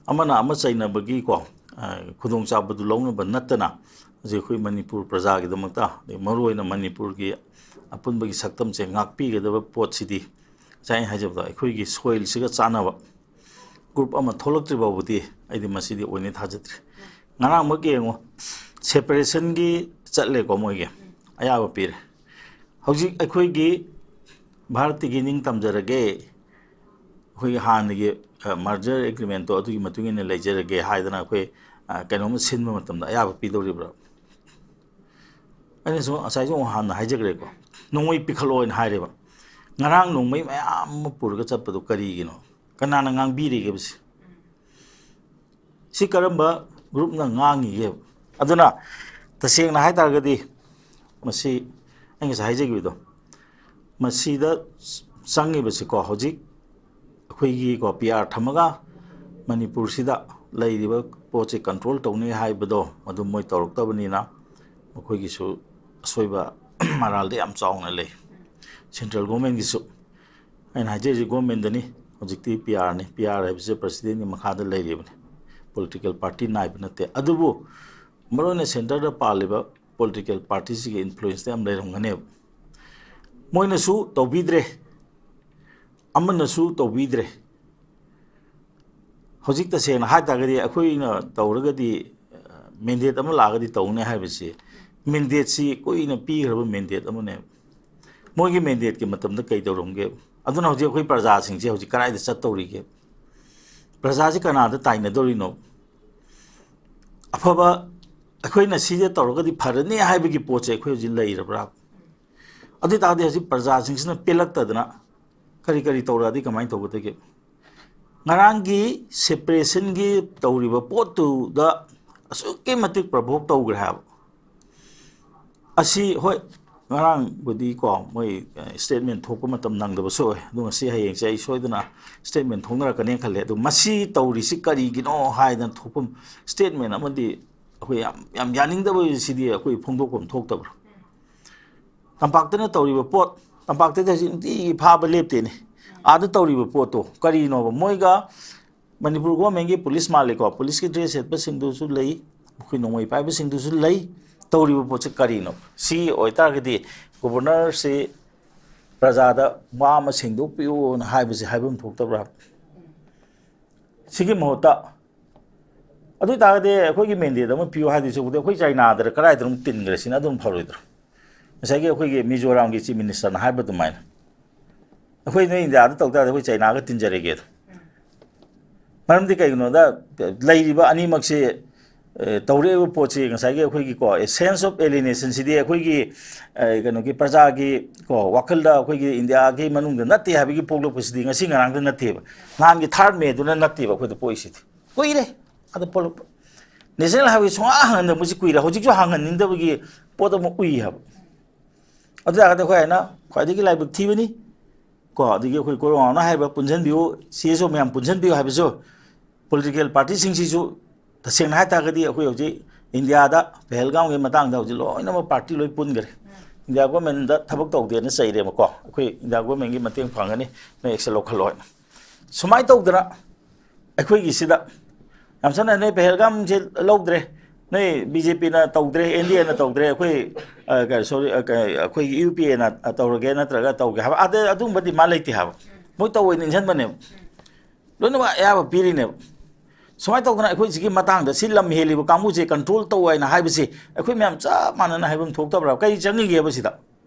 ꯑꯃꯅ ꯑꯃ ꯆꯩꯅꯕꯒꯤꯀꯣ, ꯑ, ꯈꯨꯗꯣꯡꯆꯥꯕꯗꯨ ꯂꯧꯅꯕ ꯅꯠꯇꯅ, ꯍꯧꯖꯤꯛ ꯑꯩꯈꯣꯏ ꯃꯅꯤꯄꯨꯔ ꯄ꯭ꯔꯖꯥꯒꯤꯗꯃꯛꯇ, ꯑꯗꯩ ꯃꯔꯨꯑꯣꯏꯅ ꯃꯅꯤꯄꯨꯔꯒꯤ ꯑꯄꯨꯟꯕꯒꯤ ꯁꯛꯇꯝꯁꯦ ꯉꯥꯛꯄꯤꯒꯗꯕ ꯄꯣꯠꯁꯤꯗꯤ, ꯉꯁꯥꯏ ꯑꯩꯅ ꯍꯥꯏꯖꯕꯗꯣ, ꯑꯩꯈꯣꯏꯒꯤ ꯁꯣꯏꯜꯁꯤꯒ ꯆꯥꯟꯅꯕ ꯒ꯭ꯔꯨꯞ ꯑꯃ ꯊꯣꯛꯂꯛꯇ꯭ꯔꯤ ꯐꯥꯎꯕꯗꯤ ꯑꯩꯗꯤ ꯃꯁꯤꯗꯤ ꯑꯣꯏꯅꯤ ꯊꯥꯖꯗ꯭ꯔꯦ꯫ ꯉꯔꯥꯡꯃꯛ ꯌꯦꯡꯉꯣ, ꯁꯦꯄꯔꯦꯁꯟꯒꯤ ꯆꯠꯂꯦꯀꯣ, ꯃꯣꯏꯒꯤ ꯑꯌꯥꯕ ꯄꯤꯔꯦ꯫ ꯍꯧꯖꯤꯛ ꯑꯩꯈꯣꯏꯒꯤ ꯚꯥꯔꯠꯇꯒꯤ ꯅꯤꯡ ꯇꯝꯖꯔꯒꯦ, ꯑꯩꯈꯣꯏꯒꯤ ꯍꯥꯟꯅꯒꯤ, ꯑ, ꯃꯔꯖꯔ ꯑꯦꯒ꯭ꯔꯤꯃꯦꯟꯇꯣ ꯑꯗꯨꯒꯤ ꯃꯇꯨꯡ ꯏꯟꯅ ꯂꯩꯖꯔꯒꯦ ꯍꯥꯏꯗꯅ ꯑꯩꯈꯣꯏ, ꯑ, ꯀꯩꯅꯣꯝꯃ ꯁꯤꯟꯕ ꯃꯇꯝꯗ ꯑꯌꯥꯕ ꯄꯤꯗꯧꯔꯤꯕ꯭ꯔꯥ? ꯑꯩꯅꯁꯨ ꯉꯁꯥꯏꯁꯨ ꯑꯃꯨꯛ ꯍꯥꯟꯅ ꯍꯥꯏꯖꯈ꯭ꯔꯦꯀꯣ, ꯅꯣꯡꯃꯩ ꯄꯤꯈꯠꯂꯣꯅ ꯍꯥꯏꯔꯦꯕ꯫ ꯉꯔꯥꯡ ꯅꯣꯡꯃꯩ ꯃꯌꯥꯝ ꯑꯃ ꯄꯨꯔꯒ ꯆꯠꯄꯗꯣ ꯀꯔꯤꯒꯤꯅꯣ? ꯀꯅꯥꯅ ꯉꯥꯡꯕꯤꯔꯤꯒꯦꯕ ꯁꯤ? ꯁꯤ ꯀꯔꯝꯕ ꯒ꯭ꯔꯨꯞꯅ ꯉꯥꯡꯉꯤꯒꯦꯕ? ꯑꯗꯨꯅ ꯇꯁꯦꯡꯅ ꯍꯥꯏ ꯇꯥꯔꯒꯗꯤ ꯃꯁꯤ ꯑꯩ ꯉꯁꯥꯏ ꯍꯥꯏꯖꯈꯤꯕꯗꯣ, ꯃꯁꯤꯗ ꯆꯪꯉꯤꯕꯁꯤꯀꯣ, ꯍꯧꯖꯤꯛ ꯑꯩꯈꯣꯏꯒꯤꯀꯣ ꯄꯤ ꯑꯥꯔ ꯊꯝꯃꯒ ꯃꯅꯤꯄꯨꯔꯁꯤꯗ ꯂꯩꯔꯤꯕ ꯄꯣꯠꯁꯦ ꯀꯟꯇ꯭ꯔꯣꯜ ꯇꯧꯅꯤ ꯍꯥꯏꯕꯗꯣ ꯃꯗꯨ ꯃꯣꯏ ꯇꯧꯔꯛꯇꯕꯅꯤꯅ ꯃꯈꯣꯏꯒꯤꯁꯨ ꯑꯁꯣꯏꯕ ꯃꯔꯥꯜꯗꯤ ꯌꯥꯝ ꯆꯥꯎꯅ ꯂꯩ꯫ ꯁꯦꯟꯇ꯭ꯔꯦꯜ ꯒꯣꯔꯃꯦꯟꯒꯤꯁꯨ, ꯑꯩꯅ ꯍꯥꯏꯖꯔꯤꯁꯦ ꯒꯣꯔꯃꯦꯟꯗꯅꯤ, ꯍꯧꯖꯤꯛꯇꯤ ꯄꯤ ꯑꯥꯔꯅꯤ꯫ ꯄꯤ ꯑꯥꯔ ꯍꯥꯏꯕꯁꯦ ꯄ꯭ꯔꯁꯤꯗꯦꯟꯒꯤ ꯃꯈꯥꯗ ꯂꯩꯔꯤꯕꯅꯤ, ꯄꯣꯂꯤꯇꯤꯀꯦꯜ ꯄꯥꯔꯇꯤ ꯅꯥꯏꯕ ꯅꯠꯇꯦ꯫ ꯑꯗꯨꯕꯨ ꯃꯔꯨꯑꯣꯏꯅ ꯁꯦꯟꯇꯔꯗ ꯄꯥꯜꯂꯤꯕ ꯄꯣꯂꯤꯇꯤꯀꯦꯜ ꯄꯥꯔꯇꯤꯁꯤꯒꯤ ꯏꯟꯐ꯭ꯂꯨꯌꯦꯟꯁꯇ ꯌꯥꯝ ꯂꯩꯔꯝꯒꯅꯦꯕ꯫ ꯃꯣꯏꯅꯁꯨ ꯇꯧꯕꯤꯗ꯭ꯔꯦ, ꯑꯃꯅꯁꯨ ꯇꯧꯕꯤꯗ꯭ꯔꯦ꯫ ꯍꯧꯖꯤꯛ ꯇꯁꯦꯡꯅ ꯍꯥꯏ ꯇꯥꯔꯒꯗꯤ ꯑꯩꯈꯣꯏꯅ ꯇꯧꯔꯒꯗꯤ, ꯃꯦꯟꯗꯦꯠ ꯑꯃ ꯂꯥꯛꯑꯒꯗꯤ ꯇꯧꯅꯤ ꯍꯥꯏꯕꯁꯤ, ꯃꯦꯟꯗꯦꯠꯁꯤ ꯀꯨꯏꯅ ꯄꯤꯈ꯭ꯔꯕ ꯃꯦꯟꯗꯦꯠ ꯑꯃꯅꯦꯕ꯫ ꯃꯣꯏꯒꯤ ꯃꯦꯟꯗꯦꯠꯀꯤ ꯃꯇꯝꯗ ꯀꯩ ꯇꯧꯔꯝꯒꯦ? ꯑꯗꯨꯅ ꯍꯧꯖꯤꯛ ꯑꯩꯈꯣꯏ ꯄ꯭ꯔꯖꯥꯁꯤꯡꯁꯦ ꯍꯧꯖꯤꯛ ꯀꯗꯥꯏꯗ ꯆꯠꯇꯧꯔꯤꯒꯦ? ꯄ꯭ꯔꯖꯥꯁꯤ ꯀꯅꯥꯗ ꯇꯥꯏꯅꯗꯧꯔꯤꯅꯣ? ꯑꯐꯕ, ꯑꯩꯈꯣꯏꯅ ꯁꯤꯗ ꯇꯧꯔꯒꯗꯤ ꯐꯔꯅꯤ ꯍꯥꯏꯕꯒꯤ ꯄꯣꯠꯁꯦ ꯑꯩꯈꯣꯏ ꯍꯧꯖꯤꯛ ꯂꯩꯔꯕ꯭ꯔꯥ? ꯑꯗꯨ ꯑꯣꯏ ꯇꯥꯔꯗꯤ ꯍꯧꯖꯤꯛ ꯄ꯭ꯔꯖꯥꯁꯤꯡꯁꯤꯅ ꯄꯦꯜꯂꯛꯇꯗꯅ ꯀꯔꯤ ꯀꯔꯤ ꯇꯧꯔꯛꯑꯗꯤ ꯀꯃꯥꯏꯅ ꯇꯧꯒꯗꯒꯦ? ꯉꯔꯥꯡꯒꯤ ꯁꯦꯄꯔꯦꯁꯟꯒꯤ ꯇꯧꯔꯤꯕ ꯄꯣꯠꯇꯨꯗ ꯑꯁꯨꯛꯀꯤ ꯃꯇꯤꯛ ꯄ꯭ꯔꯚꯣꯛ ꯇꯧꯈ꯭ꯔꯦ ꯍꯥꯏꯕ꯫ ꯑꯁꯤ, ꯍꯣꯏ, ꯉꯔꯥꯡꯕꯨꯗꯤ ꯀꯣ ꯃꯣꯏ statement ꯊꯣꯛꯄ ꯃꯇꯝ ꯅꯪꯗꯕꯁꯨ ꯑꯣꯏ, ꯑꯗꯣ ꯉꯁꯤ ꯍꯌꯦꯡꯁꯦ ꯑꯩ ꯁꯣꯏꯗꯅ statement ꯊꯣꯛꯅꯔꯛꯀꯅꯦꯅ ꯈꯜꯂꯦ꯫ ꯑꯗꯣ ꯃꯁꯤ ꯇꯧꯔꯤꯁꯤ ꯀꯔꯤꯒꯤꯅꯣ ꯍꯥꯏꯗꯅ ꯊꯣꯛꯐꯝ statement ꯑꯃꯗꯤ ꯑꯩꯈꯣꯏ ꯌꯥꯝ ꯌꯥꯝ ꯌꯥꯅꯤꯡꯗꯕ ꯁꯤꯗꯤ ꯑꯩꯈꯣꯏ ꯐꯣꯡꯗꯣꯛꯐꯝ ꯊꯣꯛꯇꯕ꯭ꯔꯣ? ꯇꯝꯄꯥꯛꯇꯅ ꯇꯧꯔꯤꯕ ꯄꯣꯠ, ꯇꯝꯄꯥꯛꯇꯗꯤ ꯍꯧꯖꯤꯛ ꯅꯨꯡꯇꯤꯒꯤ ꯐꯥꯕ ꯂꯦꯞꯇꯦꯅꯦ꯫ ꯑꯥꯗ ꯇꯧꯔꯤꯕ ꯄꯣꯠꯇꯣ ꯀꯔꯤꯅꯣꯕ? ꯃꯣꯏꯒ ꯃꯅꯤꯄꯨꯔ ꯒꯣꯔꯃꯦꯟꯒꯤ ꯄꯨꯂꯤꯁ ꯃꯥꯜꯂꯤꯀꯣ, ꯄꯨꯂꯤꯁꯀꯤ ꯗ꯭ꯔꯦꯁ ꯁꯦꯠꯄꯁꯤꯡꯗꯨꯁꯨ ꯂꯩ, ꯑꯩꯈꯣꯏ ꯅꯣꯡꯃꯩ ꯄꯥꯏꯕꯁꯤꯡꯗꯨꯁꯨ ꯂꯩ꯫ ꯇꯧꯔꯤꯕ ꯄꯣꯠꯁꯦ ꯀꯔꯤꯅꯣ? ꯁꯤ ꯑꯣꯏꯇꯥꯔꯒꯗꯤ ꯒꯣꯕꯔꯅꯔꯁꯤ ꯄ꯭ꯔꯖꯥꯗ ꯋꯥ ꯑꯃ ꯁꯦꯡꯗꯣꯛꯄꯤꯌꯨꯅ ꯍꯥꯏꯕꯁꯦ ꯍꯥꯏꯐꯝ ꯊꯣꯛꯇꯕ꯭ꯔꯥ? ꯁꯤꯒꯤ ꯃꯍꯨꯠꯇ, ꯑꯗꯨ ꯑꯣꯏꯇꯥꯔꯒꯗꯤ ꯑꯩꯈꯣꯏꯒꯤ ꯃꯦꯟꯗꯦꯠ ꯑꯃ ꯄꯤꯌꯨ ꯍꯥꯏꯗꯣꯏ ꯁꯔꯨꯛꯄꯨꯗꯤ ꯑꯩꯈꯣꯏ ꯆꯥꯏꯅꯥꯗꯔ ꯀꯗꯥꯏꯗꯅꯣ ꯇꯤꯟꯈ꯭ꯔꯦ ꯁꯤꯅ ꯑꯗꯨꯝ ꯐꯔꯣꯏꯗ꯭ꯔꯣ? ꯉꯁꯥꯏꯒꯤ ꯑꯩꯈꯣꯏꯒꯤ ꯃꯤꯖꯣꯔꯥꯝꯒꯤ ꯆꯤꯐ ꯃꯤꯅꯤꯁꯇꯔꯅ ꯍꯥꯏꯕ ꯑꯗꯨꯃꯥꯏꯅ ꯑꯩꯈꯣꯏ ꯅꯣꯏ ꯏꯟꯗꯤꯌꯥꯗ ꯇꯧ ꯇꯥꯔꯗꯤ ꯑꯩꯈꯣꯏ ꯆꯥꯏꯅꯥꯒ ꯇꯤꯟꯖꯔꯒꯦ ꯑꯗꯣ꯫ ꯃꯔꯝꯗꯤ ꯀꯩꯒꯤꯅꯣꯗ ꯂꯩꯔꯤꯕ ꯑꯅꯤꯃꯛꯁꯤ, ꯑꯦ, ꯇꯧꯔꯛꯏꯕ ꯄꯣꯠꯁꯤ ꯉꯁꯥꯏꯒꯤ ꯑꯩꯈꯣꯏꯒꯤꯀꯣ, ꯑꯦ, sense of alienation ꯁꯤꯗꯤ ꯑꯩꯈꯣꯏꯒꯤ, ꯑꯦ, ꯀꯩꯅꯣꯒꯤ ꯄ꯭ꯔꯖꯥꯒꯤ ꯀꯣ ꯋꯥꯈꯜꯗ ꯑꯩꯈꯣꯏꯒꯤ ꯏꯟꯗꯤꯌꯥꯒꯤ ꯃꯅꯨꯡꯗ ꯅꯠꯇꯦ ꯍꯥꯏꯕꯒꯤ ꯄꯣꯛꯂꯛꯄꯁꯤꯗꯤ ꯉꯁꯤ ꯉꯔꯥꯡꯗ ꯅꯠꯇꯦꯕ꯫ ꯅꯍꯥꯟꯒꯤ ꯊꯥꯔꯠ ꯃꯦꯗꯨꯅ ꯅꯠꯇꯦꯕ ꯑꯩꯈꯣꯏꯗ ꯄꯣꯛꯏꯁꯤꯗꯤ꯫ ꯀꯨꯏꯔꯦ ꯑꯗ ꯄꯣꯛꯂꯛꯄ꯫ ꯅꯦꯁꯅꯦꯜ ꯍꯥꯏꯋꯦ ꯁꯨꯡꯍꯥꯡ ꯍꯥꯡꯍꯟꯗꯕꯁꯤ ꯀꯨꯏꯔꯦ꯫ ꯍꯧꯖꯤꯛꯁꯨ ꯍꯥꯡꯍꯟꯅꯤꯡꯗꯕꯒꯤ ꯄꯣꯠ ꯑꯃ ꯎꯏ ꯍꯥꯏꯕ꯫ ꯑꯗꯨ ꯇꯥꯔꯒꯗꯤ ꯑꯩꯈꯣꯏ ꯍꯥꯏꯅ ꯈ꯭ꯋꯥꯏꯗꯒꯤ ꯂꯥꯏꯕꯛ ꯊꯤꯕꯅꯤ꯫ ꯀꯣ, ꯑꯗꯒꯤ ꯑꯩꯈꯣꯏ ꯀꯣꯔꯣꯅꯥꯅ ꯍꯥꯏꯕ ꯄꯨꯟꯁꯤꯟꯕꯤꯌꯨ, ꯁꯤ ꯑꯦꯁ ꯑꯣ ꯃꯌꯥꯝ ꯄꯨꯟꯁꯤꯟꯕꯤꯌꯨ ꯍꯥꯏꯕꯁꯨ ꯄꯣꯂꯤꯇꯤꯀꯦꯜ ꯄꯥꯔꯇꯤꯁꯤꯡꯁꯤꯁꯨ ꯇꯁꯦꯡꯅ ꯍꯥꯏ ꯇꯥꯔꯒꯗꯤ ꯑꯩꯈꯣꯏ ꯍꯧꯖꯤꯛ ꯏꯟꯗꯤꯌꯥꯗ ꯄꯍꯦꯜꯒꯥꯝꯒꯤ ꯃꯇꯥꯡꯗ ꯍꯧꯖꯤꯛ ꯂꯣꯏꯅꯃꯛ ꯄꯥꯔꯇꯤ ꯂꯣꯏ ꯄꯨꯟꯈꯔꯦ꯫ ꯏꯟꯗꯤꯌꯥ ꯒꯣꯔꯃꯦꯟꯗ ꯊꯕꯛ ꯇꯧꯗꯦꯅ ꯆꯩꯔꯦꯕꯀꯣ, ꯑꯩꯈꯣꯏ ꯏꯟꯗꯤꯌꯥ ꯒꯣꯔꯃꯦꯟꯒꯤ ꯃꯇꯦꯡ ꯐꯪꯒꯅꯤ, ꯅꯣꯏ ꯑꯦꯛꯁꯟ ꯂꯧꯈꯠꯂꯣ ꯍꯥꯏꯅ꯫ ꯁꯨꯃꯥꯏꯅ ꯇꯧꯗꯅ ꯑꯩꯈꯣꯏꯒꯤꯁꯤꯗ ꯌꯥꯝ ꯁꯝꯅ ꯅꯣꯏ ꯄꯍꯦꯜꯒꯥꯝꯁꯦ ꯂꯧꯗ꯭ꯔꯦ, ꯅꯣꯏ ꯕꯤ ꯖꯦ ꯄꯤꯅ ꯇꯧꯗ꯭ꯔꯦ, ꯑꯦꯟ ꯗꯤ ꯑꯦꯅ ꯇꯧꯗ꯭ꯔꯦ, ꯑꯩꯈꯣꯏ, ꯑ, ꯀ-, sorry, ꯑ, ꯀ-, ꯑꯩꯈꯣꯏꯒꯤ ꯌꯨ ꯄꯤ ꯑꯦꯅ ꯇꯧꯔꯒꯦ ꯅꯠꯇ꯭ꯔꯒ ꯇꯧꯒꯦ ꯍꯥꯏꯕ, ꯑꯗ ꯑꯗꯨꯒꯨꯝꯕ ꯗꯤꯃꯥꯟ ꯂꯩꯇꯦ ꯍꯥꯏꯕ꯫ ꯃꯣꯏ ꯇꯧꯑꯣꯏꯅ ꯏꯟꯁꯤꯟꯕꯅꯦꯕ꯫ ꯂꯣꯏꯅꯃꯛ ꯑꯌꯥꯕ ꯄꯤꯔꯤꯅꯦꯕ꯫ ꯁꯨꯃꯥꯏꯅ ꯇꯧꯗꯅ ꯑꯩꯈꯣꯏ ꯁꯤꯒꯤ ꯃꯇꯥꯡꯗ ꯁꯤ ꯂꯝ ꯍꯦꯜꯂꯤꯕ ꯀꯥꯡꯕꯨꯁꯦ ꯀꯟꯇ꯭ꯔꯣꯜ ꯇꯧ ꯍꯥꯏꯅ ꯍꯥꯏꯕꯁꯤ ꯑꯩꯈꯣꯏ ꯃꯌꯥꯝ ꯆꯞ ꯃꯥꯟꯅꯅ ꯍꯥꯏꯐꯝ ꯊꯣꯛꯇꯕ꯭ꯔꯥ? ꯀꯔꯤ ꯆꯪꯉꯤꯒꯦꯕ ꯁꯤꯗ?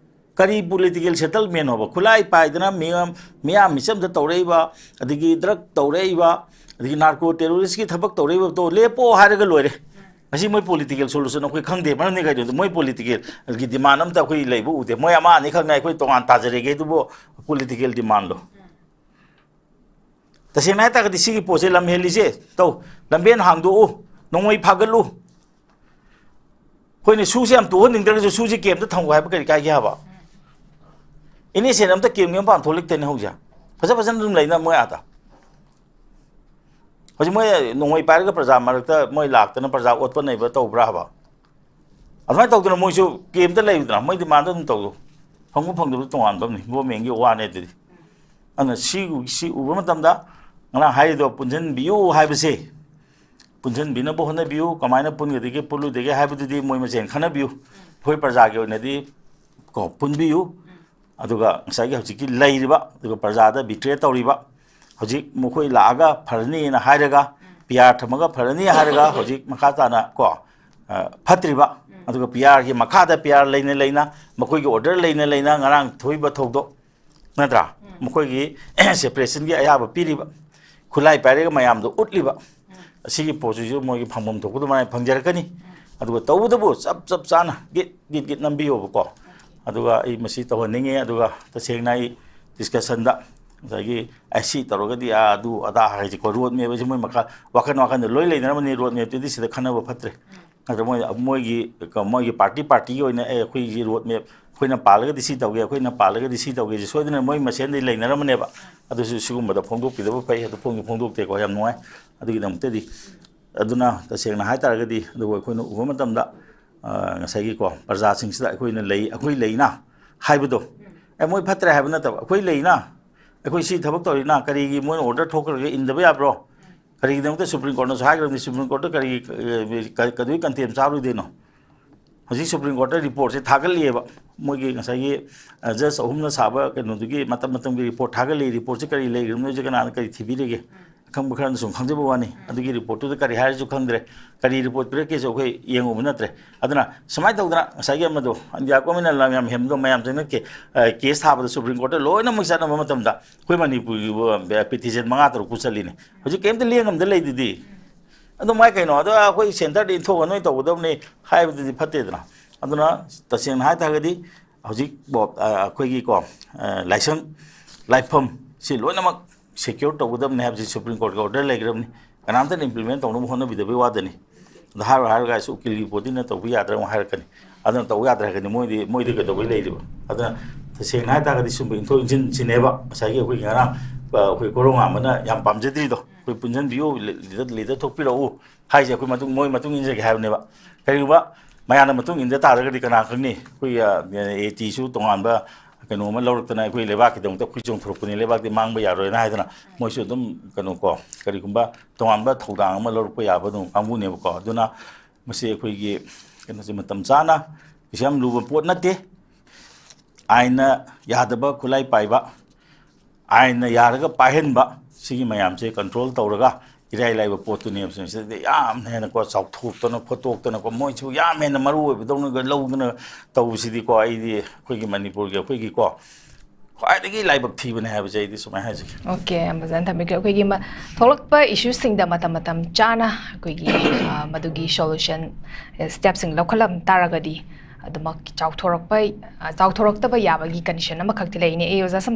ꯀꯔꯤ ꯄꯣꯂꯤꯇꯤꯀꯦꯜ ꯁꯦꯇꯜꯃꯦꯟꯅꯣꯕ? ꯈꯨꯠꯂꯥꯏ ꯄꯥꯏꯗꯅ ꯃꯤꯌꯥꯝ, ꯃꯤꯌꯥꯝ ꯃꯤꯆꯝꯗ ꯇꯧꯔꯛꯏꯕ, ꯑꯗꯒꯤ ꯗ꯭ꯔꯒ ꯇꯧꯔꯛꯏꯕ, ꯑꯗꯒꯤ ꯅꯥꯔꯀꯣ ꯇꯦꯔꯣꯔꯤꯁꯀꯤ ꯊꯕꯛ ꯇꯧꯔꯛꯏꯕꯗꯣ ꯂꯦꯞꯄꯣ ꯍꯥꯏꯔꯒ ꯂꯣꯏꯔꯦ꯫ ꯉꯁꯤ ꯃꯣꯏ ꯄꯣꯂꯤꯇꯤꯀꯦꯜ ꯁꯣꯂꯨꯁꯟ ꯑꯩꯈꯣꯏ ꯈꯪꯗꯦ꯫ ꯃꯔꯝꯗꯤ ꯀꯩꯅꯣꯗ ꯃꯣꯏ ꯄꯣꯂꯤꯇꯤꯀꯦꯜꯒꯤ ꯗꯤꯃꯥꯟ ꯑꯝꯇ ꯑꯩꯈꯣꯏ ꯂꯩꯕ ꯎꯗꯦ꯫ ꯃꯣꯏ ꯑꯃ ꯑꯅꯤꯈꯛꯅ ꯑꯩꯈꯣꯏ ꯇꯣꯉꯥꯟ ꯇꯥꯖꯔꯒꯦ ꯑꯗꯨꯕꯨ ꯄꯣꯂꯤꯇꯤꯀꯦꯜ ꯗꯤꯃꯥꯟꯗꯣ꯫ ꯇꯁꯦꯡꯅ ꯍꯥꯏꯇꯥꯔꯒꯗꯤ ꯁꯤꯒꯤ ꯄꯣꯠꯁꯦ ꯂꯝ ꯍꯦꯜꯂꯤꯁꯦ ꯇꯧ, ꯂꯝꯕꯦꯟ ꯍꯥꯡꯗꯣꯛꯎ, ꯅꯣꯡꯃꯩ ꯐꯥꯒꯠꯂꯨ, ꯑꯩꯈꯣꯏꯅ ꯁꯨꯁꯦ ꯌꯥꯝ ꯇꯣꯛꯍꯟꯅꯤꯡꯗ꯭ꯔꯒꯁꯨ ꯁꯨꯁꯦ ꯀꯦꯝꯇ ꯊꯝꯈꯣ ꯍꯥꯏꯕ ꯀꯔꯤ ꯀꯥꯏꯒꯦ ꯍꯥꯏꯕ? ꯏꯅꯦꯁꯦ ꯑꯝꯇ ꯀꯦꯝꯒꯤ ꯃꯄꯥꯟ ꯊꯣꯛꯂꯛꯇꯦꯅꯦ ꯍꯧꯖꯤꯛ꯫ ꯐꯖ ꯐꯖꯅ ꯑꯗꯨꯝ ꯂꯩꯅ ꯃꯣꯏ ꯑꯥꯗ꯫ ꯍꯧꯖꯤꯛ ꯃꯣꯏ ꯅꯣꯡꯃꯩ ꯄꯥꯏꯔꯒ ꯄ꯭ꯔꯖꯥ ꯃꯔꯛꯇ ꯃꯣꯏ ꯂꯥꯛꯇꯅ ꯄ꯭ꯔꯖꯥ ꯑꯣꯠꯄ ꯅꯩꯕ ꯇꯧꯕ꯭ꯔꯥ ꯍꯥꯏꯕ? ꯑꯗꯨꯃꯥꯏꯅ ꯇꯧꯗꯅ ꯃꯣꯏꯁꯨ ꯀꯦꯝꯇ ꯂꯩꯕꯗꯅ ꯃꯣꯏ ꯗꯤꯃꯥꯟꯗ ꯑꯗꯨꯝ ꯇꯧꯗꯣ꯫ ꯐꯪꯕ ꯐꯪꯗꯕꯗꯨ ꯇꯣꯉꯥꯟꯕ ꯑꯃꯅꯤ, ꯒꯣꯔꯃꯦꯟꯒꯤ ꯋꯥꯅꯦ ꯑꯗꯨꯗꯤ꯫ ꯑꯗꯨꯅ ꯁꯤ ꯁꯤ ꯎꯕ ꯃꯇꯝꯗ ꯉꯔꯥꯡ ꯍꯥꯏꯔꯤꯗꯣ ꯄꯨꯟꯁꯤꯟꯕꯤꯌꯨ ꯍꯥꯏꯕꯁꯦ, ꯄꯨꯟꯁꯤꯟꯕꯤꯅꯕ ꯍꯣꯠꯅꯕꯤꯌꯨ꯫ ꯀꯃꯥꯏꯅ ꯄꯨꯟꯒꯗꯒꯦ ꯄꯨꯜꯂꯣꯏꯗꯒꯦ ꯍꯥꯏꯕꯗꯨꯗꯤ ꯃꯣꯏ ꯃꯁꯦꯟ ꯈꯟꯅꯕꯤꯌꯨ꯫ ꯑꯩꯈꯣꯏ ꯄ꯭ꯔꯖꯥꯒꯤ ꯑꯣꯏꯅꯗꯤ ꯀꯣ ꯄꯨꯟꯕꯤꯌꯨ꯫ ꯑꯗꯨꯒ ꯉꯁꯥꯏꯒꯤ ꯍꯧꯖꯤꯛꯀꯤ ꯂꯩꯔꯤꯕ, ꯑꯗꯨꯒ ꯄ꯭ꯔꯖꯥꯗ ꯕꯤꯇ꯭ꯔꯦ ꯇꯧꯔꯤꯕ, ꯍꯧꯖꯤꯛ ꯃꯈꯣꯏ ꯂꯥꯛꯑꯒ ꯐꯔꯅꯤꯅ ꯍꯥꯏꯔꯒ, ꯄꯤ ꯑꯥꯔ ꯊꯝꯃꯒ ꯐꯔꯅꯤ ꯍꯥꯏꯔꯒ ꯍꯧꯖꯤꯛ ꯃꯈꯥ ꯇꯥꯅ ꯀꯣ, ꯑ, ꯐꯠꯇ꯭ꯔꯤꯕ, ꯑꯗꯨꯒ ꯄꯤ ꯑꯥꯔꯒꯤ ꯃꯈꯥꯗ ꯄꯤ ꯑꯥꯔ ꯂꯩꯅ ꯂꯩꯅ, ꯃꯈꯣꯏꯒꯤ ꯑꯣꯔꯗꯔ ꯂꯩꯅ ꯂꯩꯅ ꯉꯔꯥꯡ ꯊꯣꯛꯏꯕ ꯊꯧꯗꯣꯛ ꯅꯠꯇ꯭ꯔꯥ? ꯃꯈꯣꯏꯒꯤ ꯁꯦꯄꯔꯦꯁꯟꯒꯤ ꯑꯌꯥꯕ ꯄꯤꯔꯤꯕ, ꯈꯨꯠꯂꯥꯏ ꯄꯥꯏꯔꯒ ꯃꯌꯥꯝꯗꯣ ꯎꯠꯂꯤꯕ, ꯑꯁꯤꯒꯤ ꯄꯣꯠꯁꯤꯁꯨ ꯃꯣꯏꯒꯤ ꯐꯪꯐꯝ ꯊꯣꯛꯄ ꯑꯗꯨꯃꯥꯏꯅ ꯐꯪꯖꯔꯛꯀꯅꯤ꯫ ꯑꯗꯨꯒ ꯇꯧꯕꯇꯕꯨ ꯆꯞ ꯆꯞ ꯆꯥꯅ ꯒꯤꯠ ꯒꯤꯠ ꯒꯤꯠ ꯅꯝꯕꯤꯌꯣꯕꯀꯣ꯫ ꯑꯗꯨꯒ ꯑꯩ ꯃꯁꯤ ꯇꯧꯍꯟꯅꯤꯡꯉꯤ꯫ ꯑꯗꯨꯒ ꯇꯁꯦꯡꯅ ꯑꯩ ꯗꯤꯁꯀꯁꯟꯗ ꯉꯁꯥꯏꯒꯤ ꯑꯩ ꯁꯤ ꯇꯧꯔꯒꯗꯤ ꯑꯥ ꯑꯗꯨ ꯑꯗꯥ ꯍꯥꯏꯁꯦꯀꯣ, ꯔꯣꯗ ꯃꯦꯞ ꯍꯥꯏꯁꯦ ꯃꯣꯏ ꯃꯈꯥ ꯋꯥꯈꯜ ꯋꯥꯈꯜꯗ ꯂꯣꯏ ꯂꯩꯅꯔꯝꯃꯅꯤ꯫ ꯔꯣꯗ ꯃꯦꯞꯇꯨꯗꯤ ꯁꯤꯗ ꯈꯟꯅꯕ ꯐꯠꯇ꯭ꯔꯦ꯫ ꯅꯠꯇ꯭ꯔ ꯃꯣꯏ ꯃꯣꯏꯒꯤ ꯃꯣꯏꯒꯤ ꯄꯥꯔꯇꯤ ꯄꯥꯔꯇꯤꯒꯤ ꯑꯣꯏꯅ ꯑꯦ ꯑꯩꯈꯣꯏꯒꯤ ꯔꯣꯗ ꯃꯦꯞ ꯑꯩꯈꯣꯏꯅ ꯄꯥꯜꯂꯒꯗꯤ ꯁꯤ ꯇꯧꯒꯦ, ꯑꯩꯈꯣꯏꯅ ꯄꯥꯜꯂꯒꯗꯤ ꯁꯤ ꯇꯧꯒꯦꯁꯦ ꯁꯣꯏꯗꯅ ꯃꯣꯏ ꯃꯁꯦꯟꯗꯤ ꯂꯩꯅꯔꯝꯃꯅꯦꯕ꯫ ꯑꯗꯨꯁꯨ ꯁꯤꯒꯨꯝꯕꯗ ꯐꯣꯡꯗꯣꯛꯄꯤꯗꯕ ꯐꯩ꯫ ꯑꯗꯨ ꯐꯣꯡꯗꯤ ꯐꯣꯡꯗꯣꯛꯇꯦꯀꯣ, ꯌꯥꯝ ꯅꯨꯡꯉꯥꯏ꯫ ꯑꯗꯨꯒꯤꯗꯃꯛꯇꯗꯤ ꯑꯗꯨꯅ ꯇꯁꯦꯡꯅ ꯍꯥꯏ ꯇꯥꯔꯒꯗꯤ, ꯑꯗꯨꯕꯨ ꯑꯩꯈꯣꯏꯅ ꯎꯕ ꯃꯇꯝꯗ, ꯑ, ꯉꯁꯥꯏꯒꯤꯀꯣ, ꯄ꯭ꯔꯖꯥꯁꯤꯡꯁꯤꯗ ꯑꯩꯈꯣꯏꯅ ꯂꯩ, ꯑꯩꯈꯣꯏ ꯂꯩꯅ ꯍꯥꯏꯕꯗꯣ, ꯑꯦ, ꯃꯣꯏ ꯐꯠꯇ꯭ꯔꯦ ꯍꯥꯏꯕ ꯅꯠꯇꯕ, ꯑꯩꯈꯣꯏ ꯂꯩꯅ, ꯑꯩꯈꯣꯏ ꯁꯤ ꯊꯕꯛ ꯇꯧꯔꯤꯅ, ꯀꯔꯤꯒꯤ ꯃꯣꯏꯅ ꯑꯣꯔꯗꯔ ꯊꯣꯛꯈ꯭ꯔꯒ ꯏꯟꯗꯕ ꯌꯥꯕ꯭ꯔꯣ? ꯀꯔꯤꯒꯤꯗꯃꯛꯇ ꯁꯨꯄ꯭ꯔꯤꯝ ꯀꯣꯔꯠꯅꯁꯨ ꯍꯥꯏꯈ꯭ꯔꯕꯅꯤ, ꯁꯨꯄ꯭ꯔꯤꯝ ꯀꯣꯔꯠꯇ ꯀꯔꯤ, ꯑ, ꯀ-, ꯀꯗꯧꯒꯤ ꯀꯟꯇꯦꯝ ꯆꯥꯔꯨꯗꯣꯏꯅꯣ? ꯍꯧꯖꯤꯛ ꯁꯨꯄ꯭ꯔꯤꯝ ꯀꯣꯔꯠꯇ ꯔꯤꯄꯣꯔꯠꯁꯦ ꯊꯥꯒꯠꯂꯤꯑꯕ, ꯃꯣꯏꯒꯤ ꯉꯁꯥꯏꯒꯤ, ꯑ, ꯖꯁ ꯑꯍꯨꯝꯅ ꯁꯥꯕ ꯀꯩꯅꯣꯗꯨꯒꯤ ꯃꯇꯝ ꯃꯇꯝꯒꯤ ꯔꯤꯄꯣꯔꯠ ꯊꯥꯒꯠꯂꯤ꯫ ꯔꯤꯄꯣꯔꯠꯁꯦ ꯀꯔꯤ ꯂꯩꯈ꯭ꯔꯕꯅꯣ, ꯍꯧꯖꯤꯛ ꯀꯅꯥꯅ ꯀꯔꯤ ꯊꯤꯕꯤꯔꯤꯒꯦ? ꯑꯈꯪꯕ ꯈꯔꯅ ꯁꯨꯝ ꯈꯪꯖꯕ ꯋꯥꯅꯤ꯫ ꯑꯗꯨꯒꯤ ꯔꯤꯄꯣꯔꯠꯇꯨꯗ ꯀꯔꯤ ꯍꯥꯏꯔꯁꯨ ꯈꯪꯗ꯭ꯔꯦ, ꯀꯔꯤ ꯔꯤꯄꯣꯔꯠ ꯄꯤꯔꯛꯀꯦꯁꯨ ꯑꯩꯈꯣꯏ ꯌꯦꯡꯉꯨꯕ ꯅꯠꯇ꯭ꯔꯦ꯫ ꯑꯗꯨꯅ ꯁꯨꯃꯥꯏꯅ ꯇꯧꯗꯅ ꯉꯁꯥꯏꯒꯤ ꯑꯃꯗꯣ ꯏꯟꯗꯤꯌꯥ ꯒꯣꯔꯃꯦꯟꯅ ꯂꯝ ꯌꯥꯝ ꯍꯦꯟꯕꯗꯣ ꯃꯌꯥꯝꯁꯤꯅ ꯀꯦ-, ꯑ, ꯀꯦꯁ ꯊꯥꯕꯗ ꯁꯨꯄ꯭ꯔꯤꯝ ꯀꯣꯔꯠꯇ ꯂꯣꯏꯅꯃꯛ ꯆꯠꯅꯕ ꯃꯇꯝꯗ ꯑꯩꯈꯣꯏ ꯃꯅꯤꯄꯨꯔꯒꯤꯕꯨ, ꯑ, ꯄꯤꯇꯤꯁꯟ ꯃꯉꯥ ꯇꯔꯨꯛꯄꯨ ꯆꯠꯂꯤꯅꯦ꯫ ꯍꯧꯖꯤꯛ ꯀꯩꯝꯇ ꯂꯦꯡꯉꯝꯗ ꯂꯩꯗꯨꯗꯤ꯫ ꯑꯗꯨ ꯃꯥꯏ ꯀꯩꯅꯣ? ꯑꯗꯣ ꯑꯩꯈꯣꯏ ꯁꯦꯟꯇꯔꯗ ꯏꯟꯊꯣꯛꯑꯒ ꯅꯣꯏ ꯇꯧꯒꯗꯕꯅꯤ ꯍꯥꯏꯕꯗꯨꯗꯤ ꯐꯠꯇꯦꯗꯅ꯫ ꯑꯗꯨꯅ ꯇꯁꯦꯡꯅ ꯍꯥꯏ ꯇꯥꯔꯒꯗꯤ ꯍꯧꯖꯤꯛ ꯕꯣ-, ꯑ, ꯑꯩꯈꯣꯏꯒꯤꯀꯣ, ꯑ, ꯂꯥꯏꯁꯪ, ꯂꯥꯏꯐꯝ ꯁꯤ ꯂꯣꯏꯅꯃꯛ ꯁꯦꯀ꯭ꯌꯣꯔ ꯇꯧꯒꯗꯕꯅꯤ ꯍꯥꯏꯕꯁꯤ ꯁꯨꯄ꯭ꯔꯤꯝ ꯀꯣꯔꯠꯀꯤ ꯑꯣꯔꯗꯔ ꯂꯩꯈ꯭ꯔꯕꯅꯤ꯫ ꯀꯅꯥꯝꯇꯅ ꯏꯝꯄ꯭ꯂꯤꯃꯦꯟ ꯇꯧꯅꯕ ꯍꯣꯠꯅꯕꯤꯗꯕꯒꯤ ꯋꯥꯗꯅꯤ꯫ ꯑꯗ ꯍꯥꯏꯔꯣ ꯍꯥꯏꯔꯒ ꯑꯁ ꯎꯀꯤꯜꯒꯤ ꯕꯣꯗꯤꯅ ꯇꯧꯕ ꯌꯥꯗ꯭ꯔꯥ ꯑꯃꯨꯛ ꯍꯥꯏꯔꯛꯀꯅꯤ꯫ ꯑꯗꯨꯅ ꯇꯧꯕ ꯌꯥꯗ꯭ꯔꯦ ꯍꯥꯏꯔꯒꯗꯤ ꯃꯣꯏꯗꯤ, ꯃꯣꯏꯗꯤ ꯀꯩꯗꯧꯕꯩ ꯂꯩꯔꯤꯕ? ꯑꯗꯨꯅ ꯇꯁꯦꯡꯅ ꯍꯥꯏ ꯇꯥꯔꯒꯗꯤ ꯁꯨꯝꯕ ꯏꯟꯊꯣꯛ ꯏꯟꯁꯤꯟꯁꯤꯅꯦꯕ ꯉꯁꯥꯏꯒꯤ ꯑꯩꯈꯣꯏꯒꯤ ꯉꯔꯥꯡ, ꯑ, ꯑꯩꯈꯣꯏ ꯀꯣꯔꯧꯉꯥꯟꯕꯅ ꯌꯥꯝ ꯄꯥꯝꯖꯗ꯭ꯔꯤꯗꯣ, ꯑꯩꯈꯣꯏ ꯄꯨꯟꯁꯤꯟꯕꯤꯌꯨ, ꯂꯤ-, ꯂꯤꯗ, ꯂꯤꯗ ꯊꯣꯛꯄꯤꯔꯛꯎ ꯍꯥꯏꯁꯦ ꯑꯩꯈꯣꯏ ꯃꯇꯨꯡ, ꯃꯣꯏ ꯃꯇꯨꯡ ꯏꯟꯖꯒꯦ ꯍꯥꯏꯕꯅꯦꯕ꯫ ꯀꯔꯤꯒꯨꯝꯕ ꯃꯌꯥꯝꯅ ꯃꯇꯨꯡ ꯏꯟꯗ ꯇꯥꯔꯒꯗꯤ ꯀꯅꯥ ꯈꯪꯅꯤ? ꯑꯩꯈꯣꯏꯒꯤ, ꯑ, ꯑꯦ ꯇꯤꯁꯨ ꯇꯣꯉꯥꯟꯕ ꯀꯩꯅꯣ ꯑꯃ ꯂꯧꯔꯛꯇꯅ ꯑꯩꯈꯣꯏ ꯂꯩꯕꯥꯛꯀꯤꯗꯃꯛꯇ ꯑꯩꯈꯣꯏ ꯆꯣꯡꯊꯣꯔꯛꯄꯅꯤ, ꯂꯩꯕꯥꯛꯇꯤ ꯃꯥꯡꯕ ꯌꯥꯔꯣꯏꯅ ꯍꯥꯏꯗꯅ ꯃꯣꯏꯁꯨ ꯑꯗꯨꯝ ꯀꯩꯅꯣ ꯀꯣ, ꯀꯔꯤꯒꯨꯝꯕ ꯇꯣꯉꯥꯟꯕ ꯊꯧꯗꯥꯡ ꯑꯃ ꯂꯧꯔꯛꯄ ꯌꯥꯕ ꯑꯗꯨꯝ ꯀꯥꯡꯕꯨꯅꯦꯕꯀꯣ꯫ ꯑꯗꯨꯅ ꯃꯁꯤ ꯑꯩꯈꯣꯏꯒꯤ ꯀꯩꯅꯣꯁꯦ ꯃꯇꯝ ꯆꯥꯅ, ꯀꯩꯁꯨ ꯌꯥꯝ ꯂꯨꯕ ꯄꯣꯠ ꯅꯠꯇꯦ꯫ ꯑꯥꯏꯟꯅ ꯌꯥꯗꯕ ꯈꯨꯠꯂꯥꯏ ꯄꯥꯏꯕ, ꯑꯥꯏꯟꯅ ꯌꯥꯔꯒ ꯄꯥꯏꯍꯟꯕ, ꯁꯤꯒꯤ ꯃꯌꯥꯝꯁꯦ ꯀꯟꯇ꯭ꯔꯣꯜ ꯇꯧꯔꯒ ꯏꯔꯥꯏ ꯂꯥꯏꯕ ꯄꯣꯠꯇꯨꯅꯦꯕ꯫ ꯁꯤꯗꯩꯗ ꯌꯥꯝ ꯍꯦꯟꯅꯀꯣ ꯆꯥꯎꯊꯣꯛꯇꯅ ꯈꯣꯠꯇꯣꯛꯇꯅꯀꯣ ꯃꯣꯏꯁꯨ ꯌꯥꯝ ꯍꯦꯟꯅ ꯃꯔꯨ ꯑꯣꯏꯕꯗꯧꯅꯒ ꯂꯧꯗꯅ ꯇꯧꯕꯁꯤꯗꯤꯀꯣ ꯑꯩꯗꯤ ꯑꯩꯈꯣꯏꯒꯤ ꯃꯅꯤꯄꯨꯔꯒꯤ ꯑꯩꯈꯣꯏꯒꯤꯀꯣ ꯈ꯭ꯋꯥꯏꯗꯒꯤ ꯂꯥꯏꯕꯛ ꯊꯤꯕꯅꯦ ꯍꯥꯏꯕꯁꯦ ꯑꯩꯗꯤ ꯁꯨꯃꯥꯏꯅ ꯍꯥꯏꯖꯒꯦ꯫ ꯑꯣꯀꯦ, ꯌꯥꯝ ꯐꯖꯅ ꯊꯝꯕꯤꯈ꯭ꯔꯦ꯫ ꯑꯩꯈꯣꯏꯒꯤ ꯃ-, ꯊꯣꯛꯂꯛꯄ ꯏꯁꯨꯁꯤꯡꯗ ꯃꯇꯝ ꯃꯇꯝ ꯆꯥꯅ ꯑꯩꯈꯣꯏꯒꯤ, ꯑ, ꯃꯗꯨꯒꯤ ꯁꯣꯂꯨꯁꯟ ꯁ꯭ꯇꯦꯞꯁꯤꯡ ꯂꯧꯈꯠꯂꯝ ꯇꯥꯔꯒꯗꯤ ꯑꯗꯨꯃꯛ ꯆꯥꯎꯊꯣꯔꯛꯄ, ꯑ, ꯆꯥꯎꯊꯣꯔꯛꯇꯕ ꯌꯥꯕꯒꯤ ꯀꯟꯗꯤꯁꯟ ꯑꯃꯈꯛꯇꯤ ꯂꯩꯅꯦ꯫ ꯑꯦ, ꯑꯣꯖꯥ ꯁꯝ-,